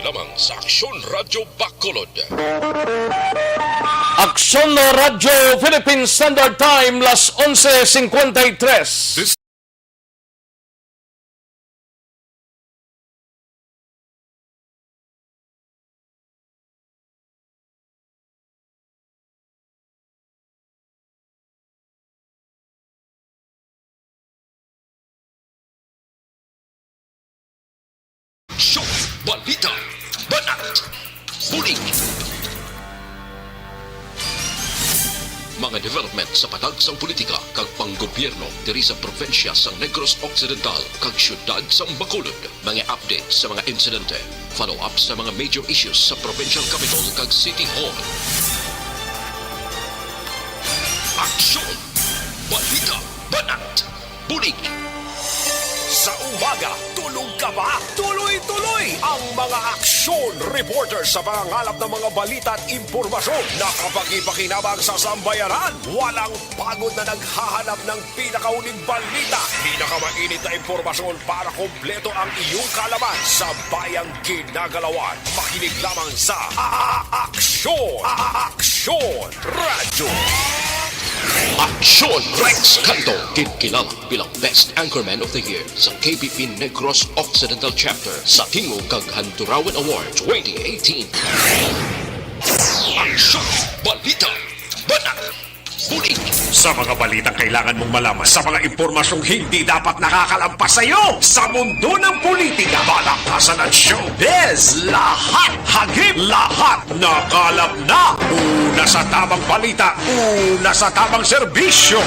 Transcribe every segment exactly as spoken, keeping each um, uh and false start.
Lamang sa Aksyon Radyo Bacolod. Aksyon Radyo Philippine Standard Time, las onse cincuenta y tres. Show, balita, banat, bulig. Mga development sa patag sang politika kag panggobyerno diri sa probinsya sang Negros Occidental kag siyudad sang Bacolod. Mga update sa mga insidente, follow-up sa mga major issues sa provincial capital kag city hall. Aksyon! Balita! Banat! Bulig! Sa umaga, tulog ka ba? Tuloy-tuloy ang mga aksyon reporter sa pangangalap ng mga balita at impormasyon na kapakipakinabang sa sambayanan. Walang pagod na naghahanap ng pinakahuling balita, pinakamainit na impormasyon para kompleto ang iyong kaalaman sa bayang ginagalawan. Makinig lamang sa A-, Aksyon! A-, Aksyon Radyo! Aksyon! Rex Canto, ginkilala bilang Best Anchorman of the Year sa K B P Negros Occidental Chapter sa Tingog kag Handurawan Award twenty eighteen. Aksyon! Balita! Banat! Bulig! Sa mga balitang kailangan mong malaman, sa mga impormasyong hindi dapat nakakalampas sa iyo, sa mundo ng politika, balakasan at showbiz, lahat hagip, lahat nakalap na. Una sa tamang balita, una sa tamang serbisyo.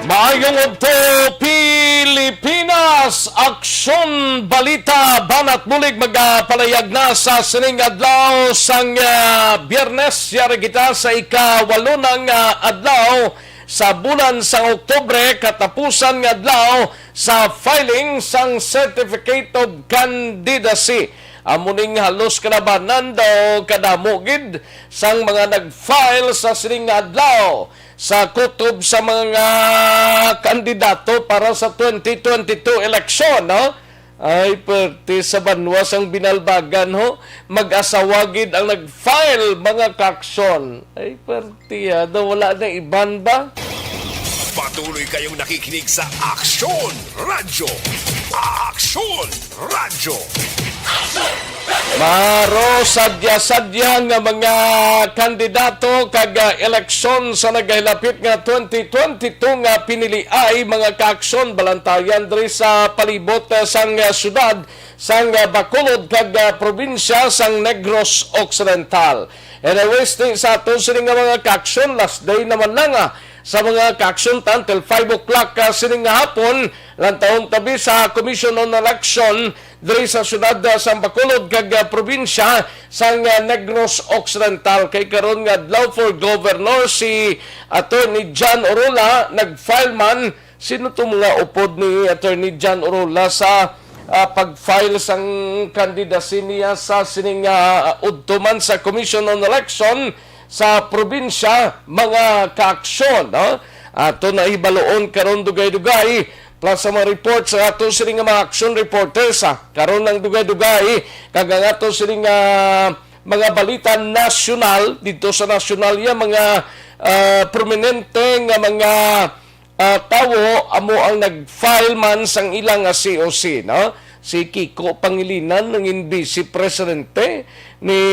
Maayong udto, Pilipinas! Aksyon, balita, banat bulig magapalayag na sa sining adlaw sang, ah, Biyernes. Yari kita sa ikawalo na nga adlaw sa bulan sang Oktubre, katapusan nga adlaw sa filing sang Certificate of Candidacy. Amo ning halos kalabanan daw kadamo gid sang mga nag-file sa sining nga adlaw sa kutob sa mga kandidato para sa twenty twenty-two eleksyon, no? Ay, perti sa banwa sang Binalbagan, ho. Mag-asawa gid ang nag-file, mga kaaksyon. Ay, perti, ha. Daw wala na iban ba? Patuloy kayong nakikinig sa Aksyon Radyo. Aksyon Radyo. Maro sadya-sadya nga mga kandidato kag, ah, eleksyon sa nagahilapit nga twenty twenty-two nga piniliay, mga kaaksyon, balantayan diri sa palibot, ah, sang, ah, syudad sang, ah, Bacolod kag, ah, probinsya sang Negros Occidental. Anyways, ti sa ato sini nga mga kaaksyon, last day naman lang, ah, sa mga kaaksyon tan till five o'clock, ah, sini nga hapon, lantawon tabi sa Commission on Election diri sa siyudad, ah, sang Bacolod kag, ah, probinsya sang, ah, Negros Occidental. Kay karon nga adlaw for governor si Attorney John Orula nag-file man. Sino to mga upod ni Attorney John Orula sa, ah, pag-file sang candidacy niya sa sining, ah, udto man sa Commission on Election sa probinsya, mga kaaksyon, no? Ato na hibaloon karon dugay-dugay, plus sa mga reports sa ato sini nga mga action reporters, ah. Karon ang dugay-dugay, kag ang ato sini nga mga balita nasyonal, dito sa nasyonal ya, mga, ah, prominente nga mga, ah, tawo amo ang nag-file man sang ilang nga C O C, no? Si Kiko Pangilinan nangin vice presidente ni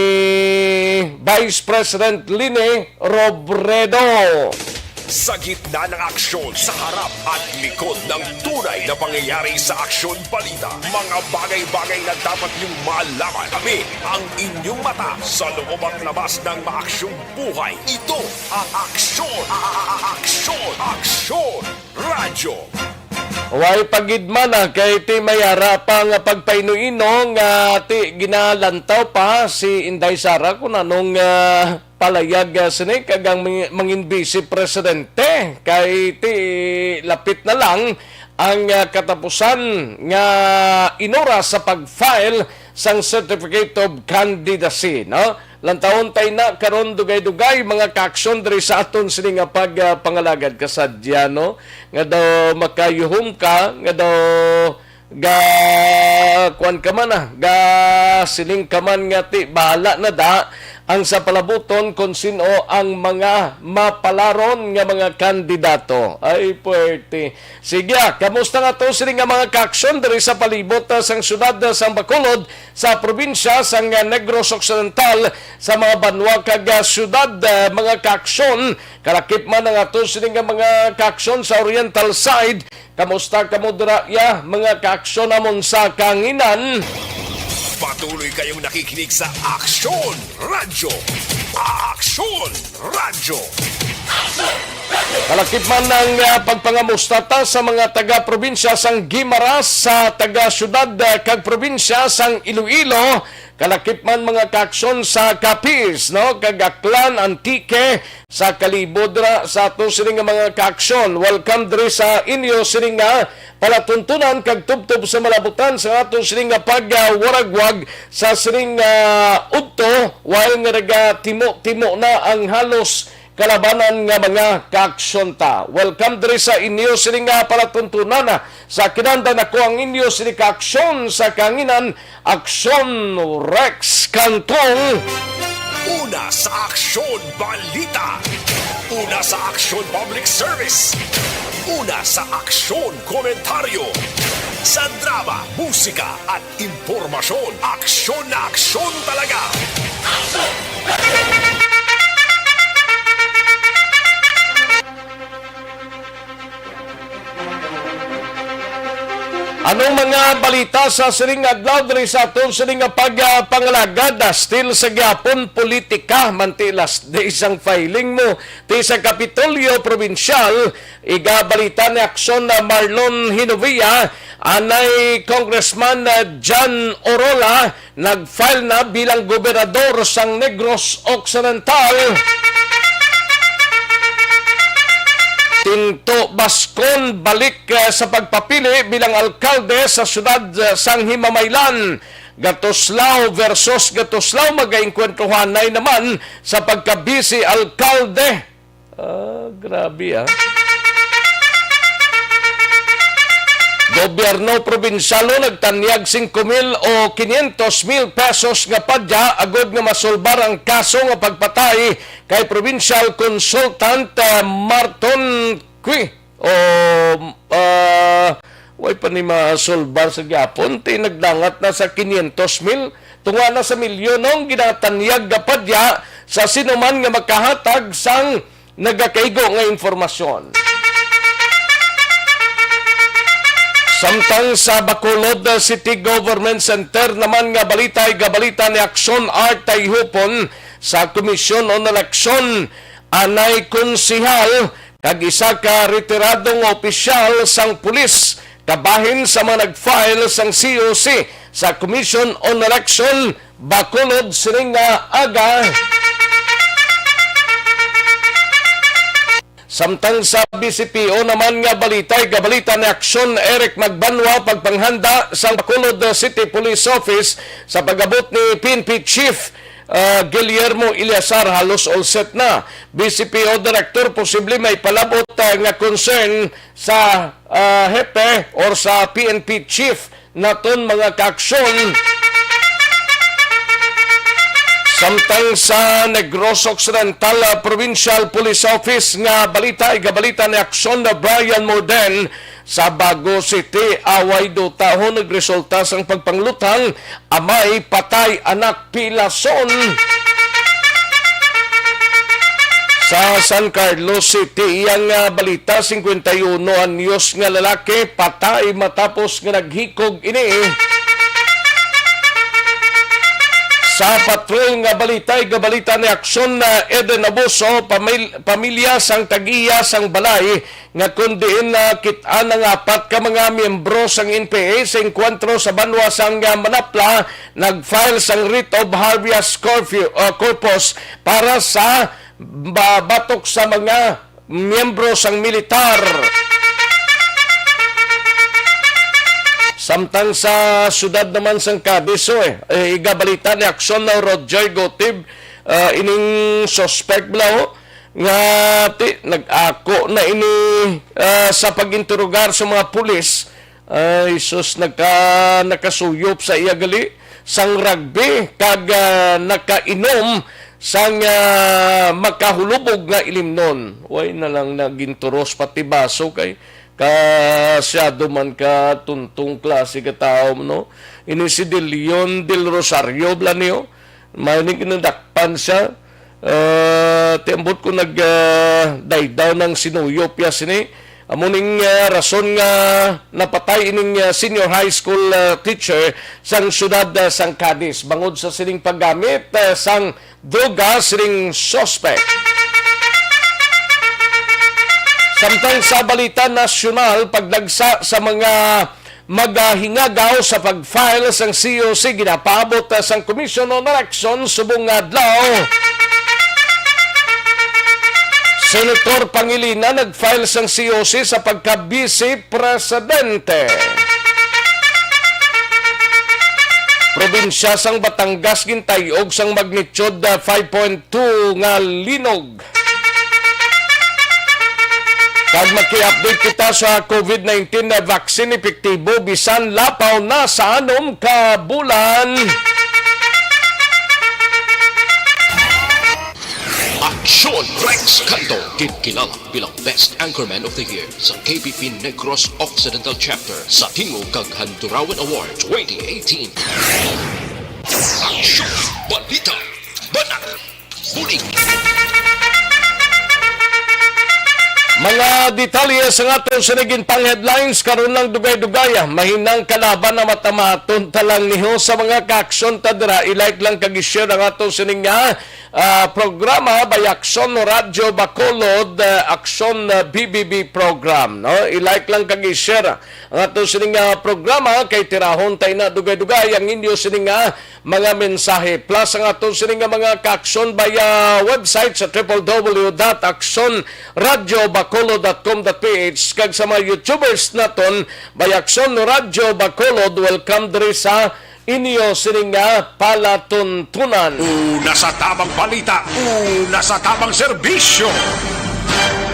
Vice President Leni Robredo. Sa gitna ng aksyon, sa harap at likod ng tunay na pangyayari sa Aksyon Balita, mga bagay-bagay na dapat niyong malaman. Kami ang inyong mata sa loob at labas ng maaksyong buhay. Ito ang Aksyon, a-, a-, a-, Aksyon, Aksyon Radyo. Way pagidman, ah, kay ti may ara pa nga pagpaino-ino nga ti ginalantaw pa si Inday Sara kung anong, ah, palayag, ah, sini kag ang mangin-, mangin vice presidente kay ti lapit na lang ang, ah, katapusan nga inora sa pag-file sang Certificate of Candidacy, no? Lantawon tay na karon dugay-dugay, mga kaaksyon, diri sa aton sini nga pag, ah, pangalagad kasadya, no? Nga daw makayuhom ka, nga daw ga, kuwan ka man, ah, ga siling ka man nga ti, bahala na da ang sa palabuton kung sino ang mga mapalaron nga mga kandidato. Ay, puwerte. Sige, ah, kamusta nga to sini nga mga kaaksyon diri sa palibot, ah, sang siyudad, ah, sang Bacolod, sa probinsya sang, ah, Negros Occidental, sa mga banwa kag, ah, siyudad, ah, mga kaaksyon? Kalakip man ang ato sini nga mga kaaksyon sa Oriental side. Kamusta kamo dira, ya, mga kaaksyon namon sa kanginan? Patuloy kayong nakikinig sa Aksyon Radyo. Aksyon Radyo. Kalakip man ang, ah, pagpangamusta ta sa mga taga-probinsya sang Guimaras, sa taga-syudad, ah, kag probinsya sang Iloilo. Kalakip man mga kaaksyon sa Capiz, no? Kag Aklan, Antique, sa kalibod ra sa ato sini nga mga kaaksyon. Welcome diri sa inyo sini nga palatuntunan kag tubtob sa malabutan sa ato sini nga pagwaragwag sa sining, ah, udto, while nga nagatimo-timo na ang halos kalabanan nga mga kaaksyon ta. Welcome diri sa inyo sini nga palatuntunan, ah, sa kinahanglan ako ang inyo sini kaaksyon sa kanginan, Aksyon Rex Cantong. Una sa Aksyon Balita. Una sa Aksyon Public Service. Una sa Aksyon Komentaryo. Sa drama, musika, at impormasyon, aksyon na aksyon talaga. Anong mga balita sa sining adlaw diri sa aton sining nga pag, ah, pangalagad? Ah, still sa gyapon politika, man ti last day sang filing mo ti sa Kapitolyo Probinsyal. Igabalita ni Aksyon na Marlon Hinovia, anay Congressman, ah, John Orola, nag-file na bilang gobernador sang Negros Occidental. Tinto Bascon balik, eh, sa pagpapili bilang alkalde sa siyudad, eh, sang Himamaylan. Gatuslao versus Gatuslao, magaengkwentruhanay naman sa pagka-vice alkalde. Ah, grabe, ah. Gobyerno probinsyalo nagtanyag singko mil o quinientos mil pesos nga padya agud nga masulbar ang kaso nga pagpatay kay provincial consultant, ah, Marton Qui. O, ah, way pa ni masulbar sa gyapon, ti nagdangat na sa quinientos mil, tunga na sa milyon ang ginatanyag nga padya sa sino man nga makahatag sang nagakaigo nga impormasyon. Samtang sa Bacolod City Government Center naman nga balita, igabalita ni Aksyon Art Tayhupon, sa Commission on Election, anay konsehal kag isa ka retiradong opisyal sang pulis kabahin sa mga nag-file sang C O C sa Commission on Election, Bacolod sining nga aga. Samtang sa B C P O naman nga balita, igabalita ni Aksyon Eric Magbanwa, pagpanghanda sang Bacolod City Police Office sa pag-abot ni P N P Chief, ah, Guillermo Eleazar, halos all set na. B C P O Director, posible may palabot, ah, nga concern sa, ah, hepe or sa P N P Chief naton mga kaaksyon. Samtang sa Negros Occidental, ah, Provincial Police Office nga balita, igabalita ni Aksyon na Brian Morden, sa Bago City, away duta ho nagresulta sang pagpangluthang, amay patay anak pilason. Sa San Carlos City, iyang, ah, balita, singkwenta y uno anyos nga lalaki patay matapos nga naghikog ini. Sa patrol nga balita, igabalita ni Aksyon na Eden Abuso, pamil-, pamilya sang tag-iya sang balay nga kon diin nakit-an ang apat ka mga miyembro sang N P A sa engkwentro sa banwa sang, ah, Manapla, nag-file sang writ of habeas corfu-, ah, corpus para sa ba-, batok sa mga miyembro sang militar. Samtang sa siyudad naman sang Cadiz, oy, eh, igabalita ni Aksyon na Roger Gotib, ah, ining suspect bala, oh, nga ti, nag-ako na ini, ah, sa pag-interogar sa mga pulis. Ay, sus, nagka-, nakasuyop sa iya gali sang rugby kag, ah, nakainom sang, ah, makahulubog nga ilimnon. Way na lang naginturos pati baso kay kasyado man ka tuntong klase ka tawo, no? Ini si De Leon Del Rosario, bala niyo, may ni ginadakpan siya. Ah, ti ambot ko nag, ah, daydaw nang sinuyop ya sini. Amo ning, ah, rason nga napatay ining, ah, senior high school, ah, teacher sang siyudad, ah, sang Cadiz bangod sa sining paggamit, ah, sang droga sining suspect. Samtang sa balita nasyonal, pagdagsa sa mga magahingagaw sa pag-file sang C O C ginapaabot, ah, sang Commission on Election subong nga adlaw. Senator Pangilinan nag-file sang C O C sa pagka-Vice Presidente. Probinsya sang Batangas gintay-og sang magnitude, ah, five point two nga linog. Kag maki-update kita sa COVID nineteen na vaccine, epektibo bisan lapaw na sa anom ka bulan. Aksyon Rex Canto, ginkilala bilang Best Anchorman of the Year sa K B P Negros Occidental Chapter sa Tingog kag Handurawan Award twenty eighteen. Aksyon! Balita! Banat! Bulig! Mga detalye sa aton sining pang headlines karon lang, dugay-dugay. Mahinang kalaban na matamaton ta lang niyo sa mga kaaksyon ta dira. I-like lang kag i-share ang aton sining nga, ah, programa by Aksyon Radyo Bacolod, ah, Aksyon, ah, B B B program, no? I-like lang kag i-share ang aton sining nga programa kay tirahon ta ina dugay-dugay ang inyo sining nga mga mensahe. Plus ang aton sini nga mga kaaksyon via website sa triple W dot aksyon radyo bacolod dot com dot P H, kag sa mga YouTubers naton by Aksyon Radyo Bacolod. Welcome diri sa inyo sini nga palatuntunan. Una sa tamang balita, una sa tamang serbisyo.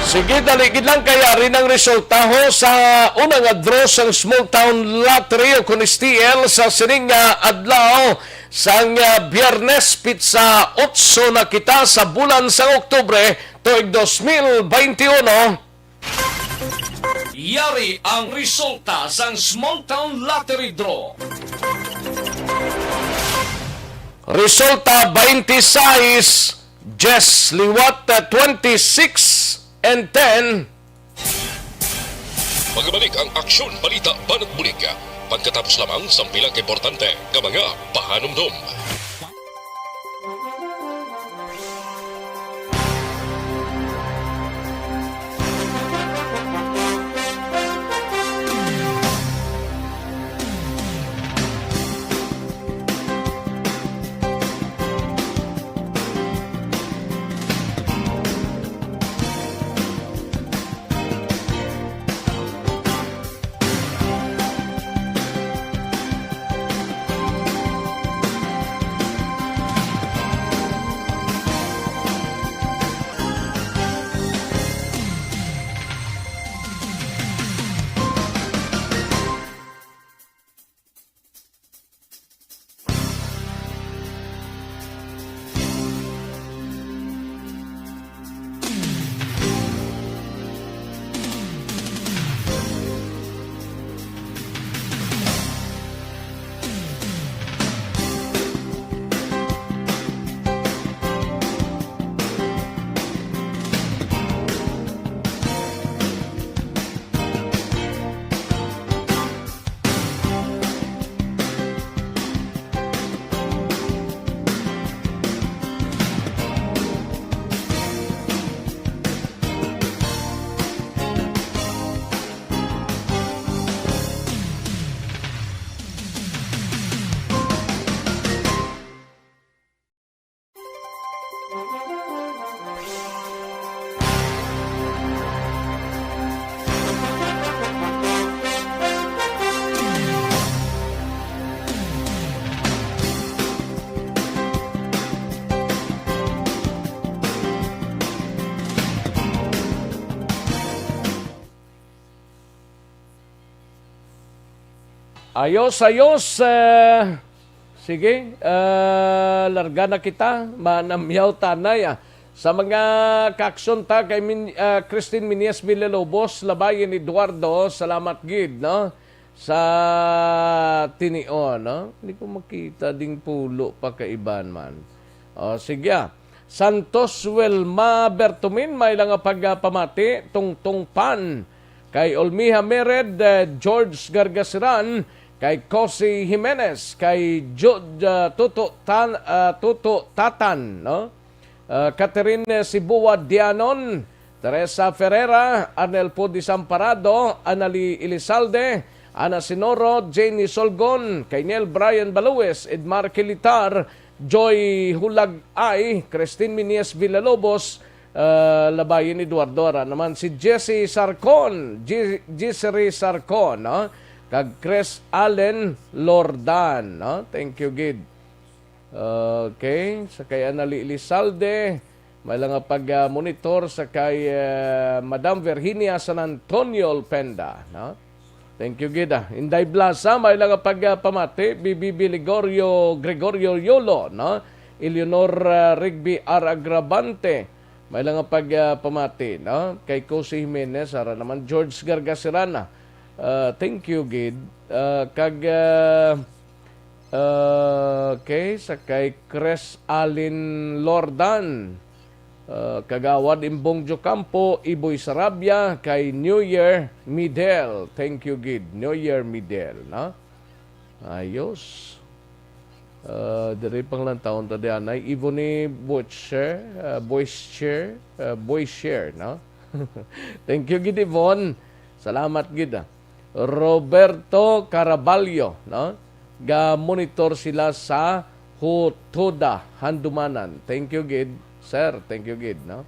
Sige, dali gid lang kay ari nang resultaho sa una nga draw sang Small Town Lottery o kun S T L sa sining nga adlaw. Sang, ah, Biyernes, pitsa otso na kita sa bulan sang Oktubre, tuig dos mil baynte uno. Yari ang resulta sang Small Town Lottery Draw. Resulta, baynte sais, diyes, liwat, ah, twenty-six, and ten. Magabalik ang Aksyon Balita Banat Bulig pagkatapos lamang sang pila ka importante nga mga pahanumdom. Ayos, ayos. Eh, sige, eh, larga na kita. Manamyaw tanay, ah. Sa mga kaaksyon ta kay Min-, ah, Christine Minies Villalobos, Labayan Eduardo, salamat gid, no? Sa tinion, no? Hindi ko makita ding pulo pa kaiban man. O, sige, ah. Santos Wilma Bertumin, may lang nga pagpamati, Tungtong Pan, kay Olmiha Mered, eh, George Gargasiran, kay Cosi Jimenez, kay Jude, ah, Tuto Tan-, ah, Tuto Tatan, no? Ah, Catherine Sibua Dianon, Teresa Ferreira, Arnel Pu Desamparado, Anali Elizalde, Ana Sinoro, Jenny Solgon, kay Neil Brian Balues, Edmar Kilitar, Joy Hulagay, Christine Minies Villalobos, ah, Labayin Eduardo, ara naman si Jesse Sarcon, G-, Jisri Sarcon, no? Kag Chris Allen Lordan, no? Thank you gid. Okay, sa kay Anali Elizalde, may lang nga pag, ah, monitor sa kay, ah, Madam Virginia San Antonio Penda, no? Thank you gid, ah. Inday Blasa, may lang nga pag, ah, pamati, B B B Ligorio, Gregorio Yolo, no? Eleanor, ah, Rigby R Agravante, may lang nga pag, ah, pamati, no? Kay Cosi Jimenez, ara naman George Gargasirana. Ah, thank you gid. Ah, kag, ah, ah, okay, sa kay Chris Allen Lordan. Ah, Kagawad Imbong Jocampo, Iboy Sarabia, kay New Year Midel. Thank you gid, New Year Midel, no? Ayos. Ah, diri pang lantawon ta diyan ay Ivone Butcher, ah, Boyster, ah, Boyster, no? Thank you gid, Ivone. Salamat gid, ah. Roberto Caraballo, no? Ga-monitor sila sa Hutuda, Handumanan. Thank you gid, sir. Thank you gid, no?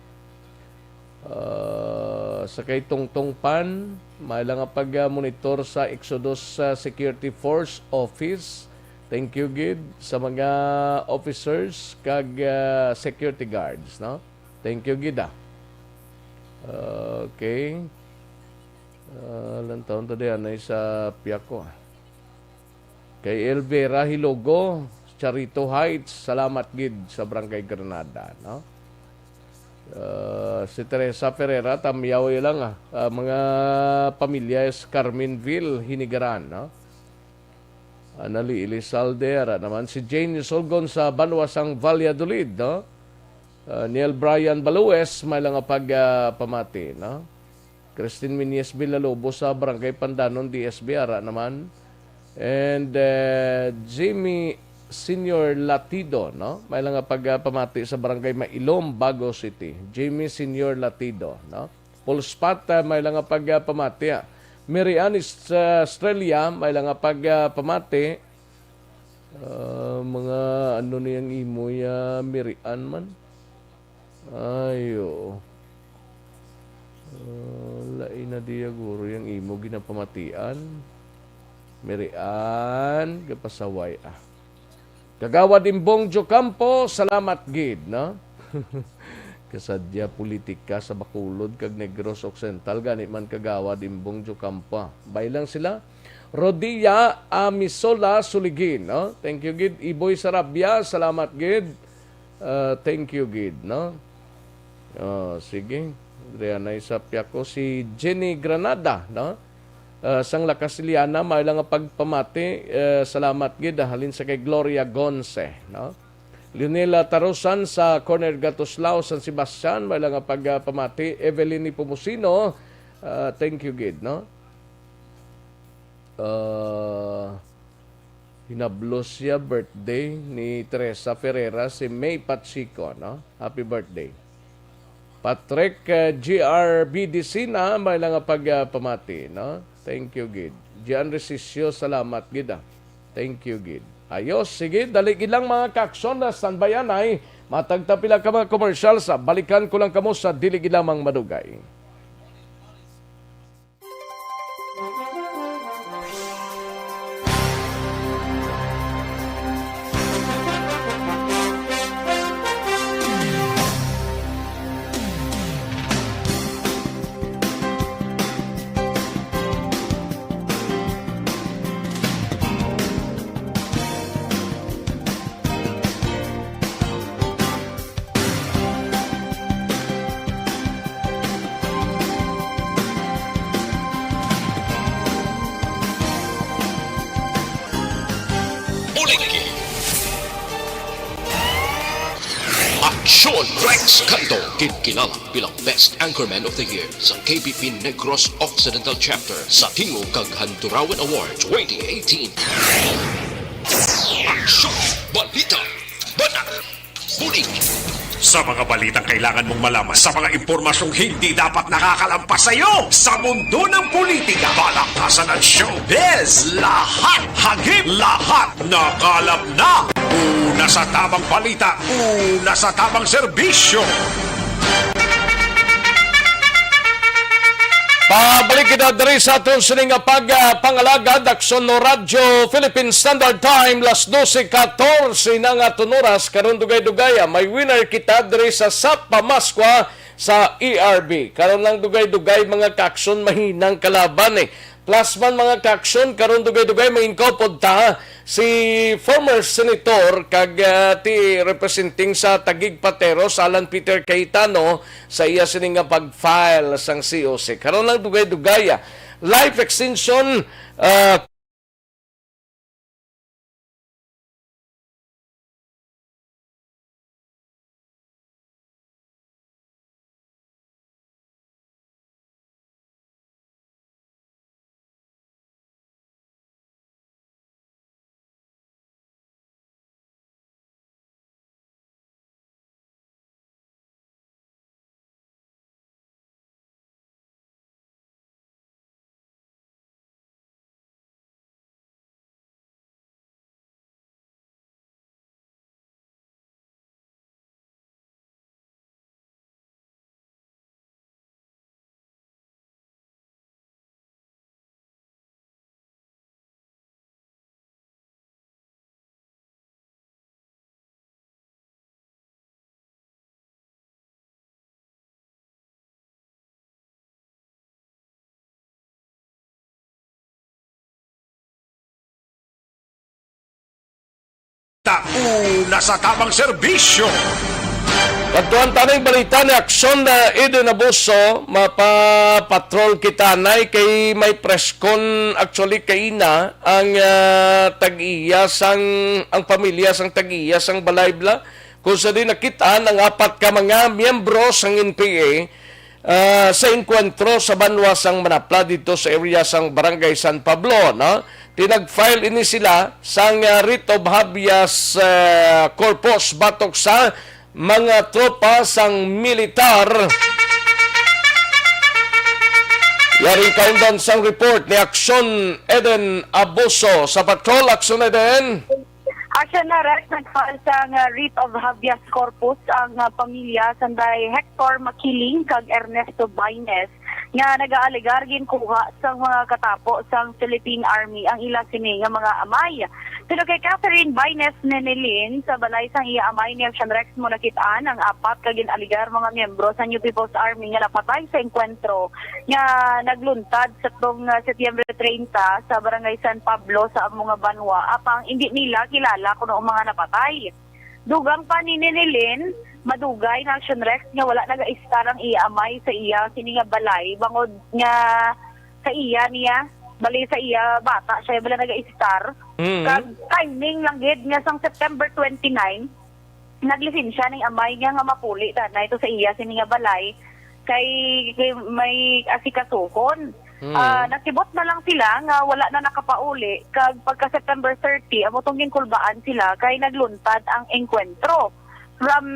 Ah, sa kay Tungtong Pan, may lang nga pag-monitor sa Exodus, ah, Security Force Office. Thank you gid sa mga officers kag, ah, security guards, no? Thank you gid, ah. Okay. Ah, lantawon ta diyan ay sa Piaco, ah. Kay Elvira Hilogo, Charito Heights, salamat gid sa Barangay Granada, no? Ah, si Teresa Ferreira, tamyaw lang, ah. Ah, mga pamilya sa Carmenville, Hinigaran, no? Anali Elizalde, ara naman si Jane Solgon sa Banwa sang Valladolid, no? Ah, Neil Brian Balues, may lang nga pag, ah, pamati, no? Christine Minies Villalobos sa Barangay Pandanon, D S B, ara naman. And, eh, Jimmy Senior Latido, no? May lang nga pag, ah, pamati sa Barangay Mailom, Bago City. Jimmy Senior Latido, no? Paul Spot, ah, may lang nga pag, ah, pamati, ah. Mary Ann Est-, ah, Estrella, may lang nga pag, ah, pamati. Ah, mga ano niyang imo ya, Mary Ann man? Ay, oo. Ah, lain na diya, guro, yang imo ginapamatian. Mary Ann, gapasaway, ah. Kagawad Imbong Jocampo, salamat gid, no? Kasadya politika sa Bacolod kag Negros Occidental, gani man, Kagawad Imbong Jocampo. Bay lang sila. Rodia Amisola Suligin, no? Thank you gid. Iboy Sarabia, salamat gid. Ah, thank you gid, no? Oh, sige. Diri na isa pya ko si Jenny Granada, no? Ah, sang La Casiliana, may lang nga pagpamati. Eh, salamat gid, ah, halin sa kay Gloria Gonce, no? Leonela Tarusan sa corner Gatuslao, San Sebastian, may lang nga pagpamati. Evelyn Nepomuceno, ah, thank you gid, no? Ah, hinablos siya, birthday ni Teresa Ferreira, si May Pacheco, no? Happy birthday. Patrick, eh, G R B Dicina, may lang nga pagpamati, no? Thank you gid. Gian Resisio, salamat gid, ah. Thank you gid. Ayos, sige, dali gid lang, mga kakson, na standby anay. Matag ta pila ka mga commercials, ah, balikan ko lang kamo sa dili gid lamang madugay. Sean Rex Canto, kinkilala bilang Best Anchorman of the Year sa K B P Negros Occidental Chapter sa Tingog kag Handurawan Award twenty eighteen. Aksyon! Balita! Banat! Bulig! Sa mga balitang kailangan mong malaman, sa mga impormasyong hindi dapat nakakalampas sa iyo, sa mundo ng politika, palakasan at showbiz, lahat hagip, lahat nakalap na. Una sa tamang balita, una sa tamang serbisyo. Pabalik kita diri sa aton sini nga pag, ah, pangalagad, Aksyon no Radyo Philippine Standard Time, las dose katorse na nga aton oras. Karon dugay-dugay, ah, may winner kita diri sa Sap Pamaskwa sa E R B. Karon lang dugay-dugay, mga kaaksyon, mahinang kalaban, eh. Plus man, mga kaaksyon, karon dugay-dugay, manginkaupod ta si former senator kag, ah, ti representing sa Taguig Pateros, Alan Peter Cayetano, sa iya sini nga pag-file sang C O C. Karon lang dugay-dugay, ah. Life extension, ah, Ta una sa tamang serbisyo. Kadtuan ta ning balita ni Aksyon, uh, Eden Abuso, mapapatrol kita nay kay may preskon actually kaina ang, uh, tag-iya sang, ang pamilya sang tag-iya sang balay bala. Kung sa di nakit-an ang apat ka mga miyembro sang N P A, ah, sa engkwentro sa banwa sang Manapla dito sa area sang Barangay San Pablo, no? Tinag-file ini sila sang, ah, writ of habeas, ah, corpus batok sa mga tropa sang militar. Yari kaundan sang report ni Aksyon Eden Abuso sa Patrol. Aksyon Eden. Aksyon na, Rex, nag-file sang, ah, writ of habeas corpus ang, ah, pamilya sanday Hector Makiling kag Ernesto Baines nga nagaalegar ginkuha sang mga katapo sang Philippine Army ang ila sini nga mga amay. Suno kay Catherine Baines Nenelin, sa balay sang iya amay ni Aksyon Rex mo nakit-an ang apat ka gin-alegar mga miyembro sang New People's Army nga napatay sa engkwentro nga nagluntad sa tong, ah, Setyembre treinta sa Barangay San Pablo sa amo nga banwa, apang indi nila kilala kuno ang mga napatay. Dugang pa ni Nenelin, madugay na Aksyon Rex nga wala nagaistar ang iya amay sa iya sini nga balay, bangod nga sa iya niya, bali sa iya bata, siya bala nagaistar. Mm. Kag timing lang gid nga sang September twenty-nine, naglisensya ning amay niya nga mapuli ta na ito sa iya sini nga balay kay, kay may asikasuhon. Hmm. Ah, nakibot na lang sila nga wala na nakapauli, kag pagka September thirty, amo tong ginkulbaan sila kay nagluntad ang engkwentro. From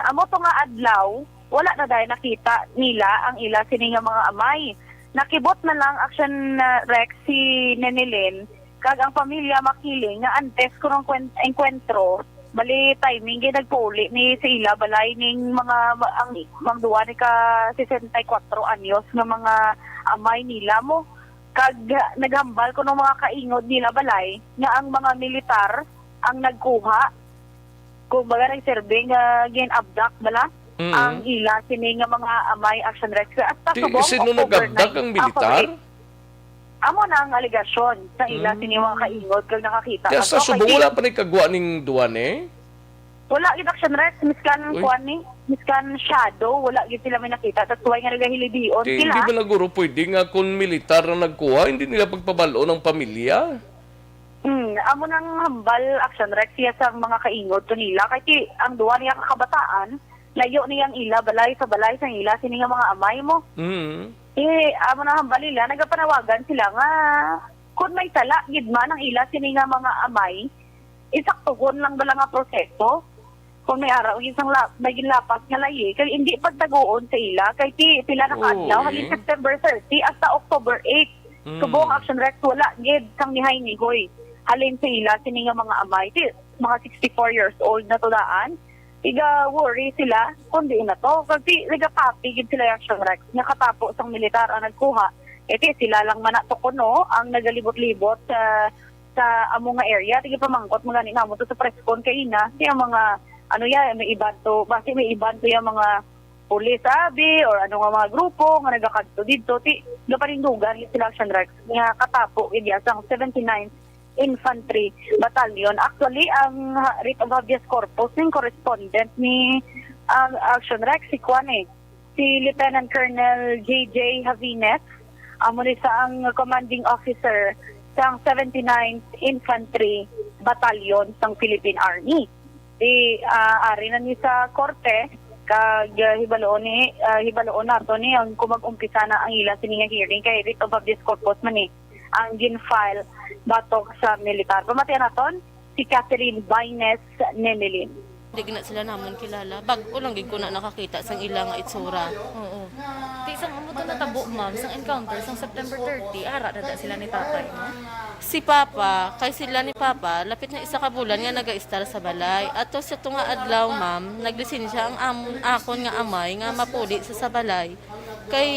amo to nga adlaw, wala na dahil nakita nila ang ila sini nga mga amay. Nakibot na lang, Action, ah, Rex, si Nenelin kag ang pamilya Makiling nga antes ko ng kwen-, engkwentro, bali, timing, gid nagpauli ni sa ila balay ning mga, ang, mga duwa ni ka sesenta y kuwatro anyos nga mga amay nila mo. Kag naghambal ko ng mga kaingod nila balay nga ang mga militar ang nagkuha, kumbaga, nagserbe nga gin-abduct bala Mm. ang ila sini nga mga amay, Action Rex. Hasta Ti, subong sino October nag-abduct, nine, ang ah, militar? Correct. Amo na ang alegasyon sa ila Mm. sini mga kaingod kag nakakita Kaya sa nato. Kay subong, ti-, wala pa ni kagwa ning duwa ni? Wala gid, Action Rex, miskan Uy. kuan ni, miskan shadow, wala gid sila may nakita. That's why nga nagahilidion Ti, sila. Di ba na guro pwede nga kung militar ang nagkuha, hindi nila pagpabal-on ang pamilya? Hmm, amo nang hambal, Action Rex, siya sa mga kaingod to nila. Kay ti, ang duwa niya ka kabataan, Layo ni ang ila balay sa balay sang ila sini nga mga amay mo. Mm. Eh, amo na hambal nila, nagapanawagan sila nga kung may sala gid man ang ila sini nga mga amay, isaktugon lang bala nga proseso. Kung may araw, isang la-, may ginlapas nga layi, kay hindi pagtaguon sa ila, kay ti-, pila na ka Oo, adlaw, halin eh. September thirty hasta October eight. Mm. Subong Action Rex, wala gid sang nihay-nihoy. Halin sa ila, sini nga mga amay, ti-, mga sixty-four years old na to daan. Iga-worry sila kung diin na to. Kag ti-, nagapapi gid sila yung Action Rex. Nga katapo sang militar ang nagkuha, eh, ti sila lang man na to kuno ang nagalibot-libot sa, sa amo nga area. Ti gipamangkot man gani namo to sa press con kaina. Ti ang mga, ano ya, may iban to, basi may iban to yung mga pulis, abi, or ano nga mga grupo nga nagakadto dito. Ti, gapanindugan gid sila Action Rex. Nga katapo gid ya sang seventy-ninth Infantry Battalion. Actually, ang ha-, writ of habeas corpus ning correspondent ni, ah, Action Rex, si kuan eh, si Lieutenant Colonel J J Javines, amo ni sa ang commanding officer sang seventy-ninth Infantry Battalion sang Philippine Army. Di, ah, ari na ni sa korte, kag, ah, hibaloon ni, ah, hibaloon nato ni ang kung mag-umpisa na ang ila sini nga hearing, kay writ of habeas corpus man ni ang gin-file batok sa militar. Pamatian naton si Catherine Baines Nemelin. Di gina sila namon kilala. Bag-o lang gid ko na nakakita sang ila nga itsura. Oo. Ti, sang amo to natabo, ma'am, sang encounter, sang September thirty, ara na da sila ni tatay, no? Si Papa, kay sila ni Papa, lapit na isa ka bulan nga nagaistar sa balay. Ato sa tunga adlaw, ma'am, naglisensya ang am-, akon nga amay nga mapuli sa, sa balay. Kay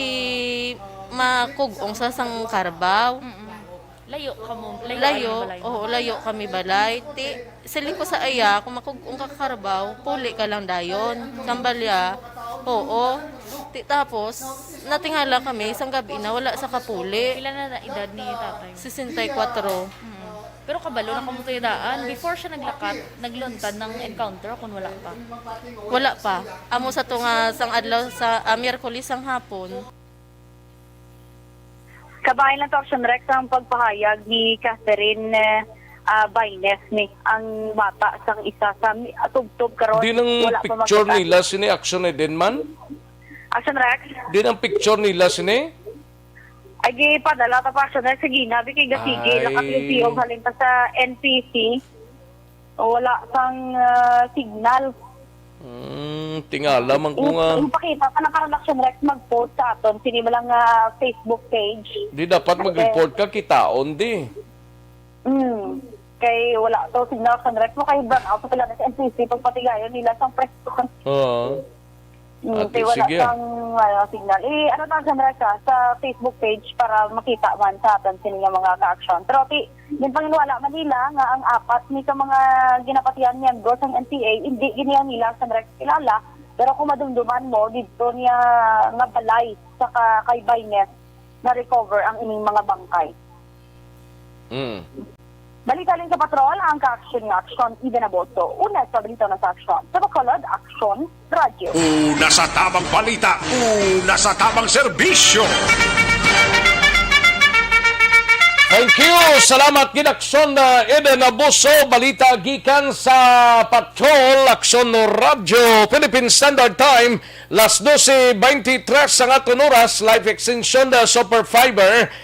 makugong sa sang karbaw. Mm-mm. Layo ka mo, layo Layo, ang balay mo. Oo, layo kami balay. Ti, siling ko sa iya, kung makugong ka karbaw, puli ka lang dayon. Sambalya, oo. Ti, tapos, natingala kami, isang gabi na, wala sa kapuli. Pila na na edad ni tatay mo? Sesenta y cuatro. Mm. Pero kabalo na kamo to daan. Before siya naglakat, nagluntad ng encounter kung wala pa? Wala pa. Amo sa tunga sang adlaw sa, ah, Miyerkules ang hapon. Kabahin lang to, Action Rex, ang pagpahayag ni Catherine, eh, ah, Baines, ni ang bata sang isa sa mi-, ah, tubtob karon. Di nang wala pa picture makita. Nila sini, Action, eh, din man? Action Rex? Di nang picture nila sini? Ay, gipadala ta pa, Action Rex. Sige na, bi, kay gasige, Ay. Nakapilipiyog, halin pa sa N P C. Wala sang, ah, signal. Hmm, tingala man ko nga. Ipakita pa na karon, Action Rex, mag-post sa aton sini mo lang nga Facebook page. Di dapat mag-report ka, kitaon di. Hmm. Kay wala to signal, Action Rex, mo kay brownout pa sila sa N P C, pagpatigayon nila sa press con. Oo. Mm, Ate, kay wala sige. Sang, ano, signal. Eh, ano ta, Action Rex, ah, sa Facebook page para makita man sa aton sini nga mga ka-action. Pero ti, yung panginwala man nila nga ang apat ni ka mga ginapatihan miyembro sang N P A, hindi gid nila, Action Rex, kilala. Pero kung madumduman mo, dito niya nga balay sa ka-, kay Baines, na-recover ang ining mga bangkay. Mm. Balita din sa patrol, ang ka-action nga aksyon, Eden Aboso. Una sa balita na sa aksyon. Sa Bacolod, Aksyon Radyo. Una sa tabang balita, una sa tabang serbisyo. Thank you. Salamat gid, Aksyon, uh, Eden Aboso. Balita gikan sa Patrol, Aksyon Radyo, Philippine Standard Time, las doce veintitrés ang aton oras, live extension, uh, Super Fiber.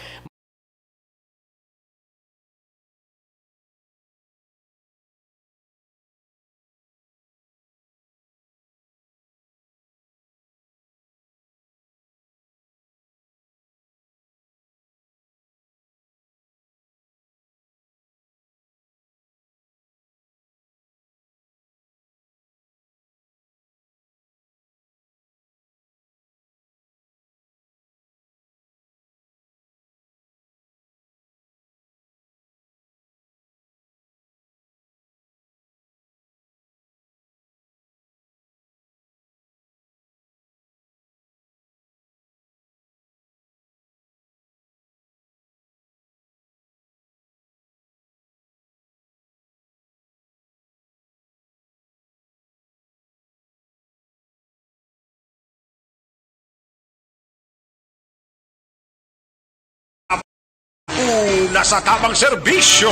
Una sa tabang serbisyo.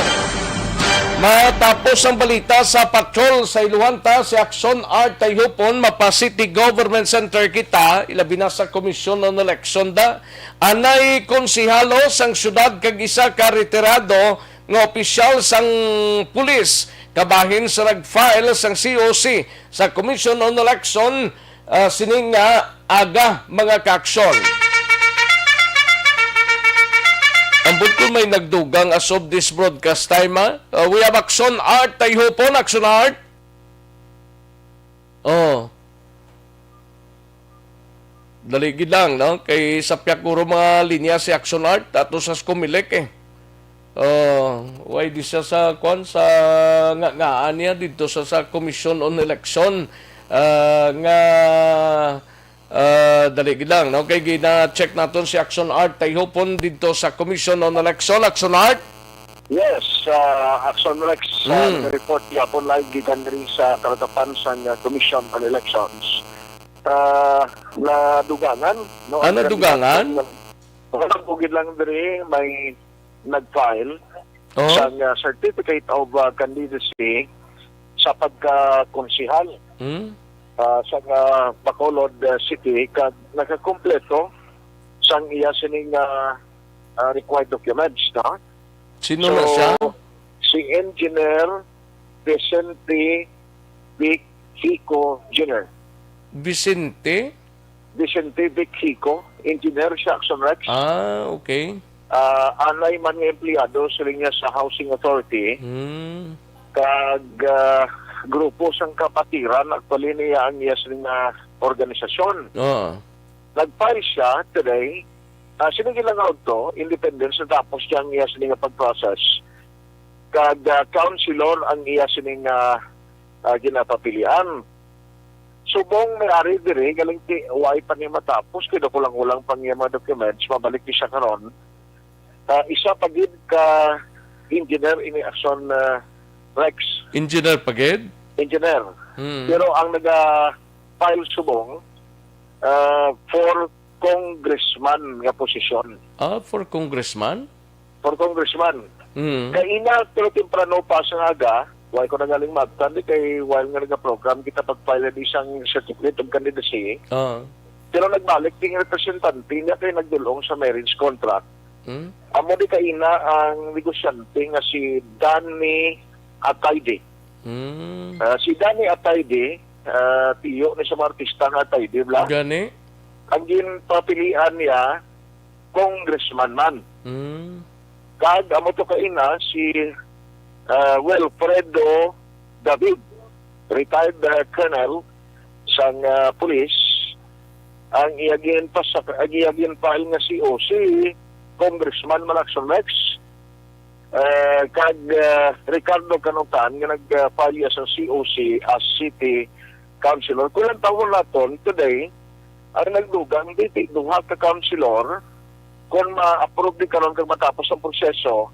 Matapos ang balita sa patrol sa Iluhan, ta si Action Art Tayhupon, mapa City Government Center kita, ilabi na sa Komisyon on Election da. Anay konsehalo sang syudad kag isa ka retirado nga opisyal sang pulis kabahin sa nag-file sang C O C sa Commission on Election, ah, sini nga aga, mga kaaksyon. Ambot ko may nagdugang as of this broadcast time, ha? Uh, we have Action Art Tayhupon, Action Art. Oh. Dali gid lang, no? Kay sapyak guro mga linya si Action Art, ato sa Comelec, eh. Oh, why di siya sa, kwan, sa nga, ngaan niya dito sa, sa Commission on Election, ah, nga, ah, dali gid lang, no? Kay gina-check naton si Action Art Tayhupon dito sa Commission on Election. Action Art? Yes, uh, Action Rex, uh, Mm. report yapon live gikan diri sa kalatapan sang, uh, Commission on Elections. Uh, nadugangan, no? Ah, nadugangan? Wala po gid lang diri may nag-file Oh? sang, uh, certificate of, uh, candidacy sa pagka-konsehal, Hmm? uh, sa, uh, Bacolod, uh, City, kag nakakumpleto sang iya sining, uh, uh, required documents, no? Sino na siya? So, si Engineer Vicente Vic Hico Junior Vicente? Vicente Vic Hico, engineer siya, Action Rex. Ah, okay. Ah, anay man nga empleyado, siling niya, sa Housing Authority. Hmm. Kag, ah, grupo sang kapatiran, actually, niya ang iya siling nga organisasyon. Oo. Nag-file siya today. Ah, sini lang nga udto, independence, natapos niya ang iya sini nga pag-process. Kag, ah, councilor ang iya sini nga, ah, ginapapilian. Subong may ari diri, galing ti, why pa ni matapos, kay dakulang-ulang pang iya mga documents, mabalik ni siya karon. Ah, isa pa gid ka engineer ini, Action, ah, Rex. Engineer pa gid? Engineer. Hmm. Pero ang naga-file subong, ah, for congressman nga posisyon. Ah, for congressman? For congressman. Hmm. Kaina, pero temprano pa sa aga, why ko na galing maabtan, di kay while nga nagaprogram kita pag-file ng isang certificate of candidacy, Ah. pero nagbalik ding representante niya kay nagdulong sa marriage contract. Hmm? Amo di kaina ang negosyante nga si Danny Atayde. Hmm. Ah, si Danny Atayde, ah, tiyo ni sa mga artista nga Atayde, bla? Gani? Ang ginpapilian niya, congressman man. Hmm. Kag amo to kaina si, ah, Wilfredo David, retired, ah, colonel sang, ah, pulis, ang iya ginpasak-, ang iya ginfile nga C O C, congressman man, Action Rex. Eh, kag, ah, Ricardo Canutan nga nag-file iya sa C O C as city councilor. Kung ang tawon naton today, ang nagdugang, di, di, duha ka councilor, kung ma-approve di karon kag matapos ang proseso,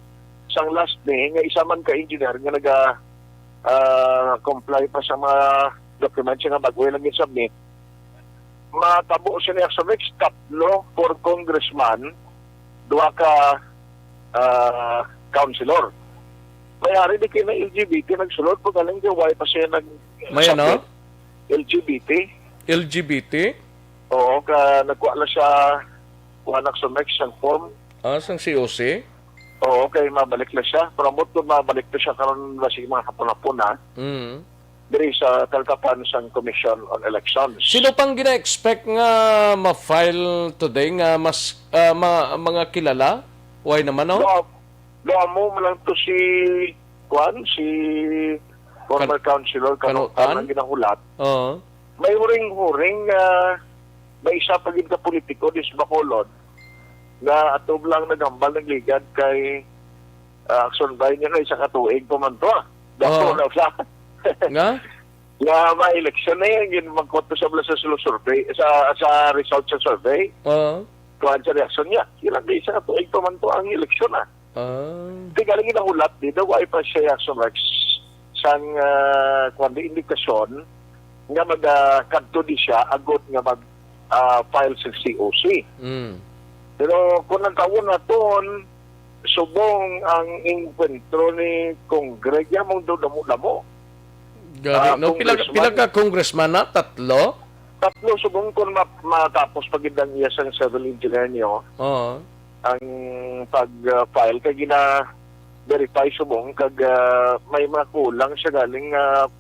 sang last ni, nga isa man ka engineer nga naga, ah, comply pa sa mga documents nga bago lang i-submit, matabo sini, Action Rex, tatlo for congressman, duha ka, ah, councilor. May ari di kay na L G B T nagsulod, pag galing kay why pa siya nag-, May ano? L G B T. L G B T? Oo, ka, nagkuha lang siya, kuha na sa next ang form. Ah, sang C O C? Oo, kay mabalik na siya. Pero ambot kung mabalik na siya karon, basig mga hapon-hapon na. Mm. Diri sa kalatapan sang Commission on Elections. Sino pang gina-expect nga ma-file today nga mas, ah, ma-, mga kilala? Why naman, no? Do, do amo man lang to si, kuan, si former Kan-, councilor Canutan Canutan? Ang ginahulat. Oo. May huring-huring, ah, may isa pa gid ka politiko dis Bacolod nga ato lang naghambal, nagligad kay, ah, Action Bay niya nga isa ka tuig pa man to, ah. Dato Oo. Na siya. Nga? Nga ma-election na yan, yun magkot sa, sa survey, sa, sa result sa survey. Oo. Kuhaan sa reaksyon niya. Yun ang isa ka tuig pa man to ang eleksyon, ah. Ah. Di galing ginahulat di daw, ay pa siya sa Rex sang, ah, kwan di, indikasyon nga maga-, kadto di siya agod nga mag, ah, file sa C O C. Mm. Pero kung ang tawon naton, Subong ang engkwentro ni Congreg, ya mong damo-damo. Gani, Ah, no? Pila, congressman. Pila ka congressman na? Tatlo? Tatlo, subong kung ma-, matapos pa gid ang iya sang civil engineer niyo, Oo. ang pag-, ah, file kay gina-verify subong kag, ah, may mga kulang siya galing nga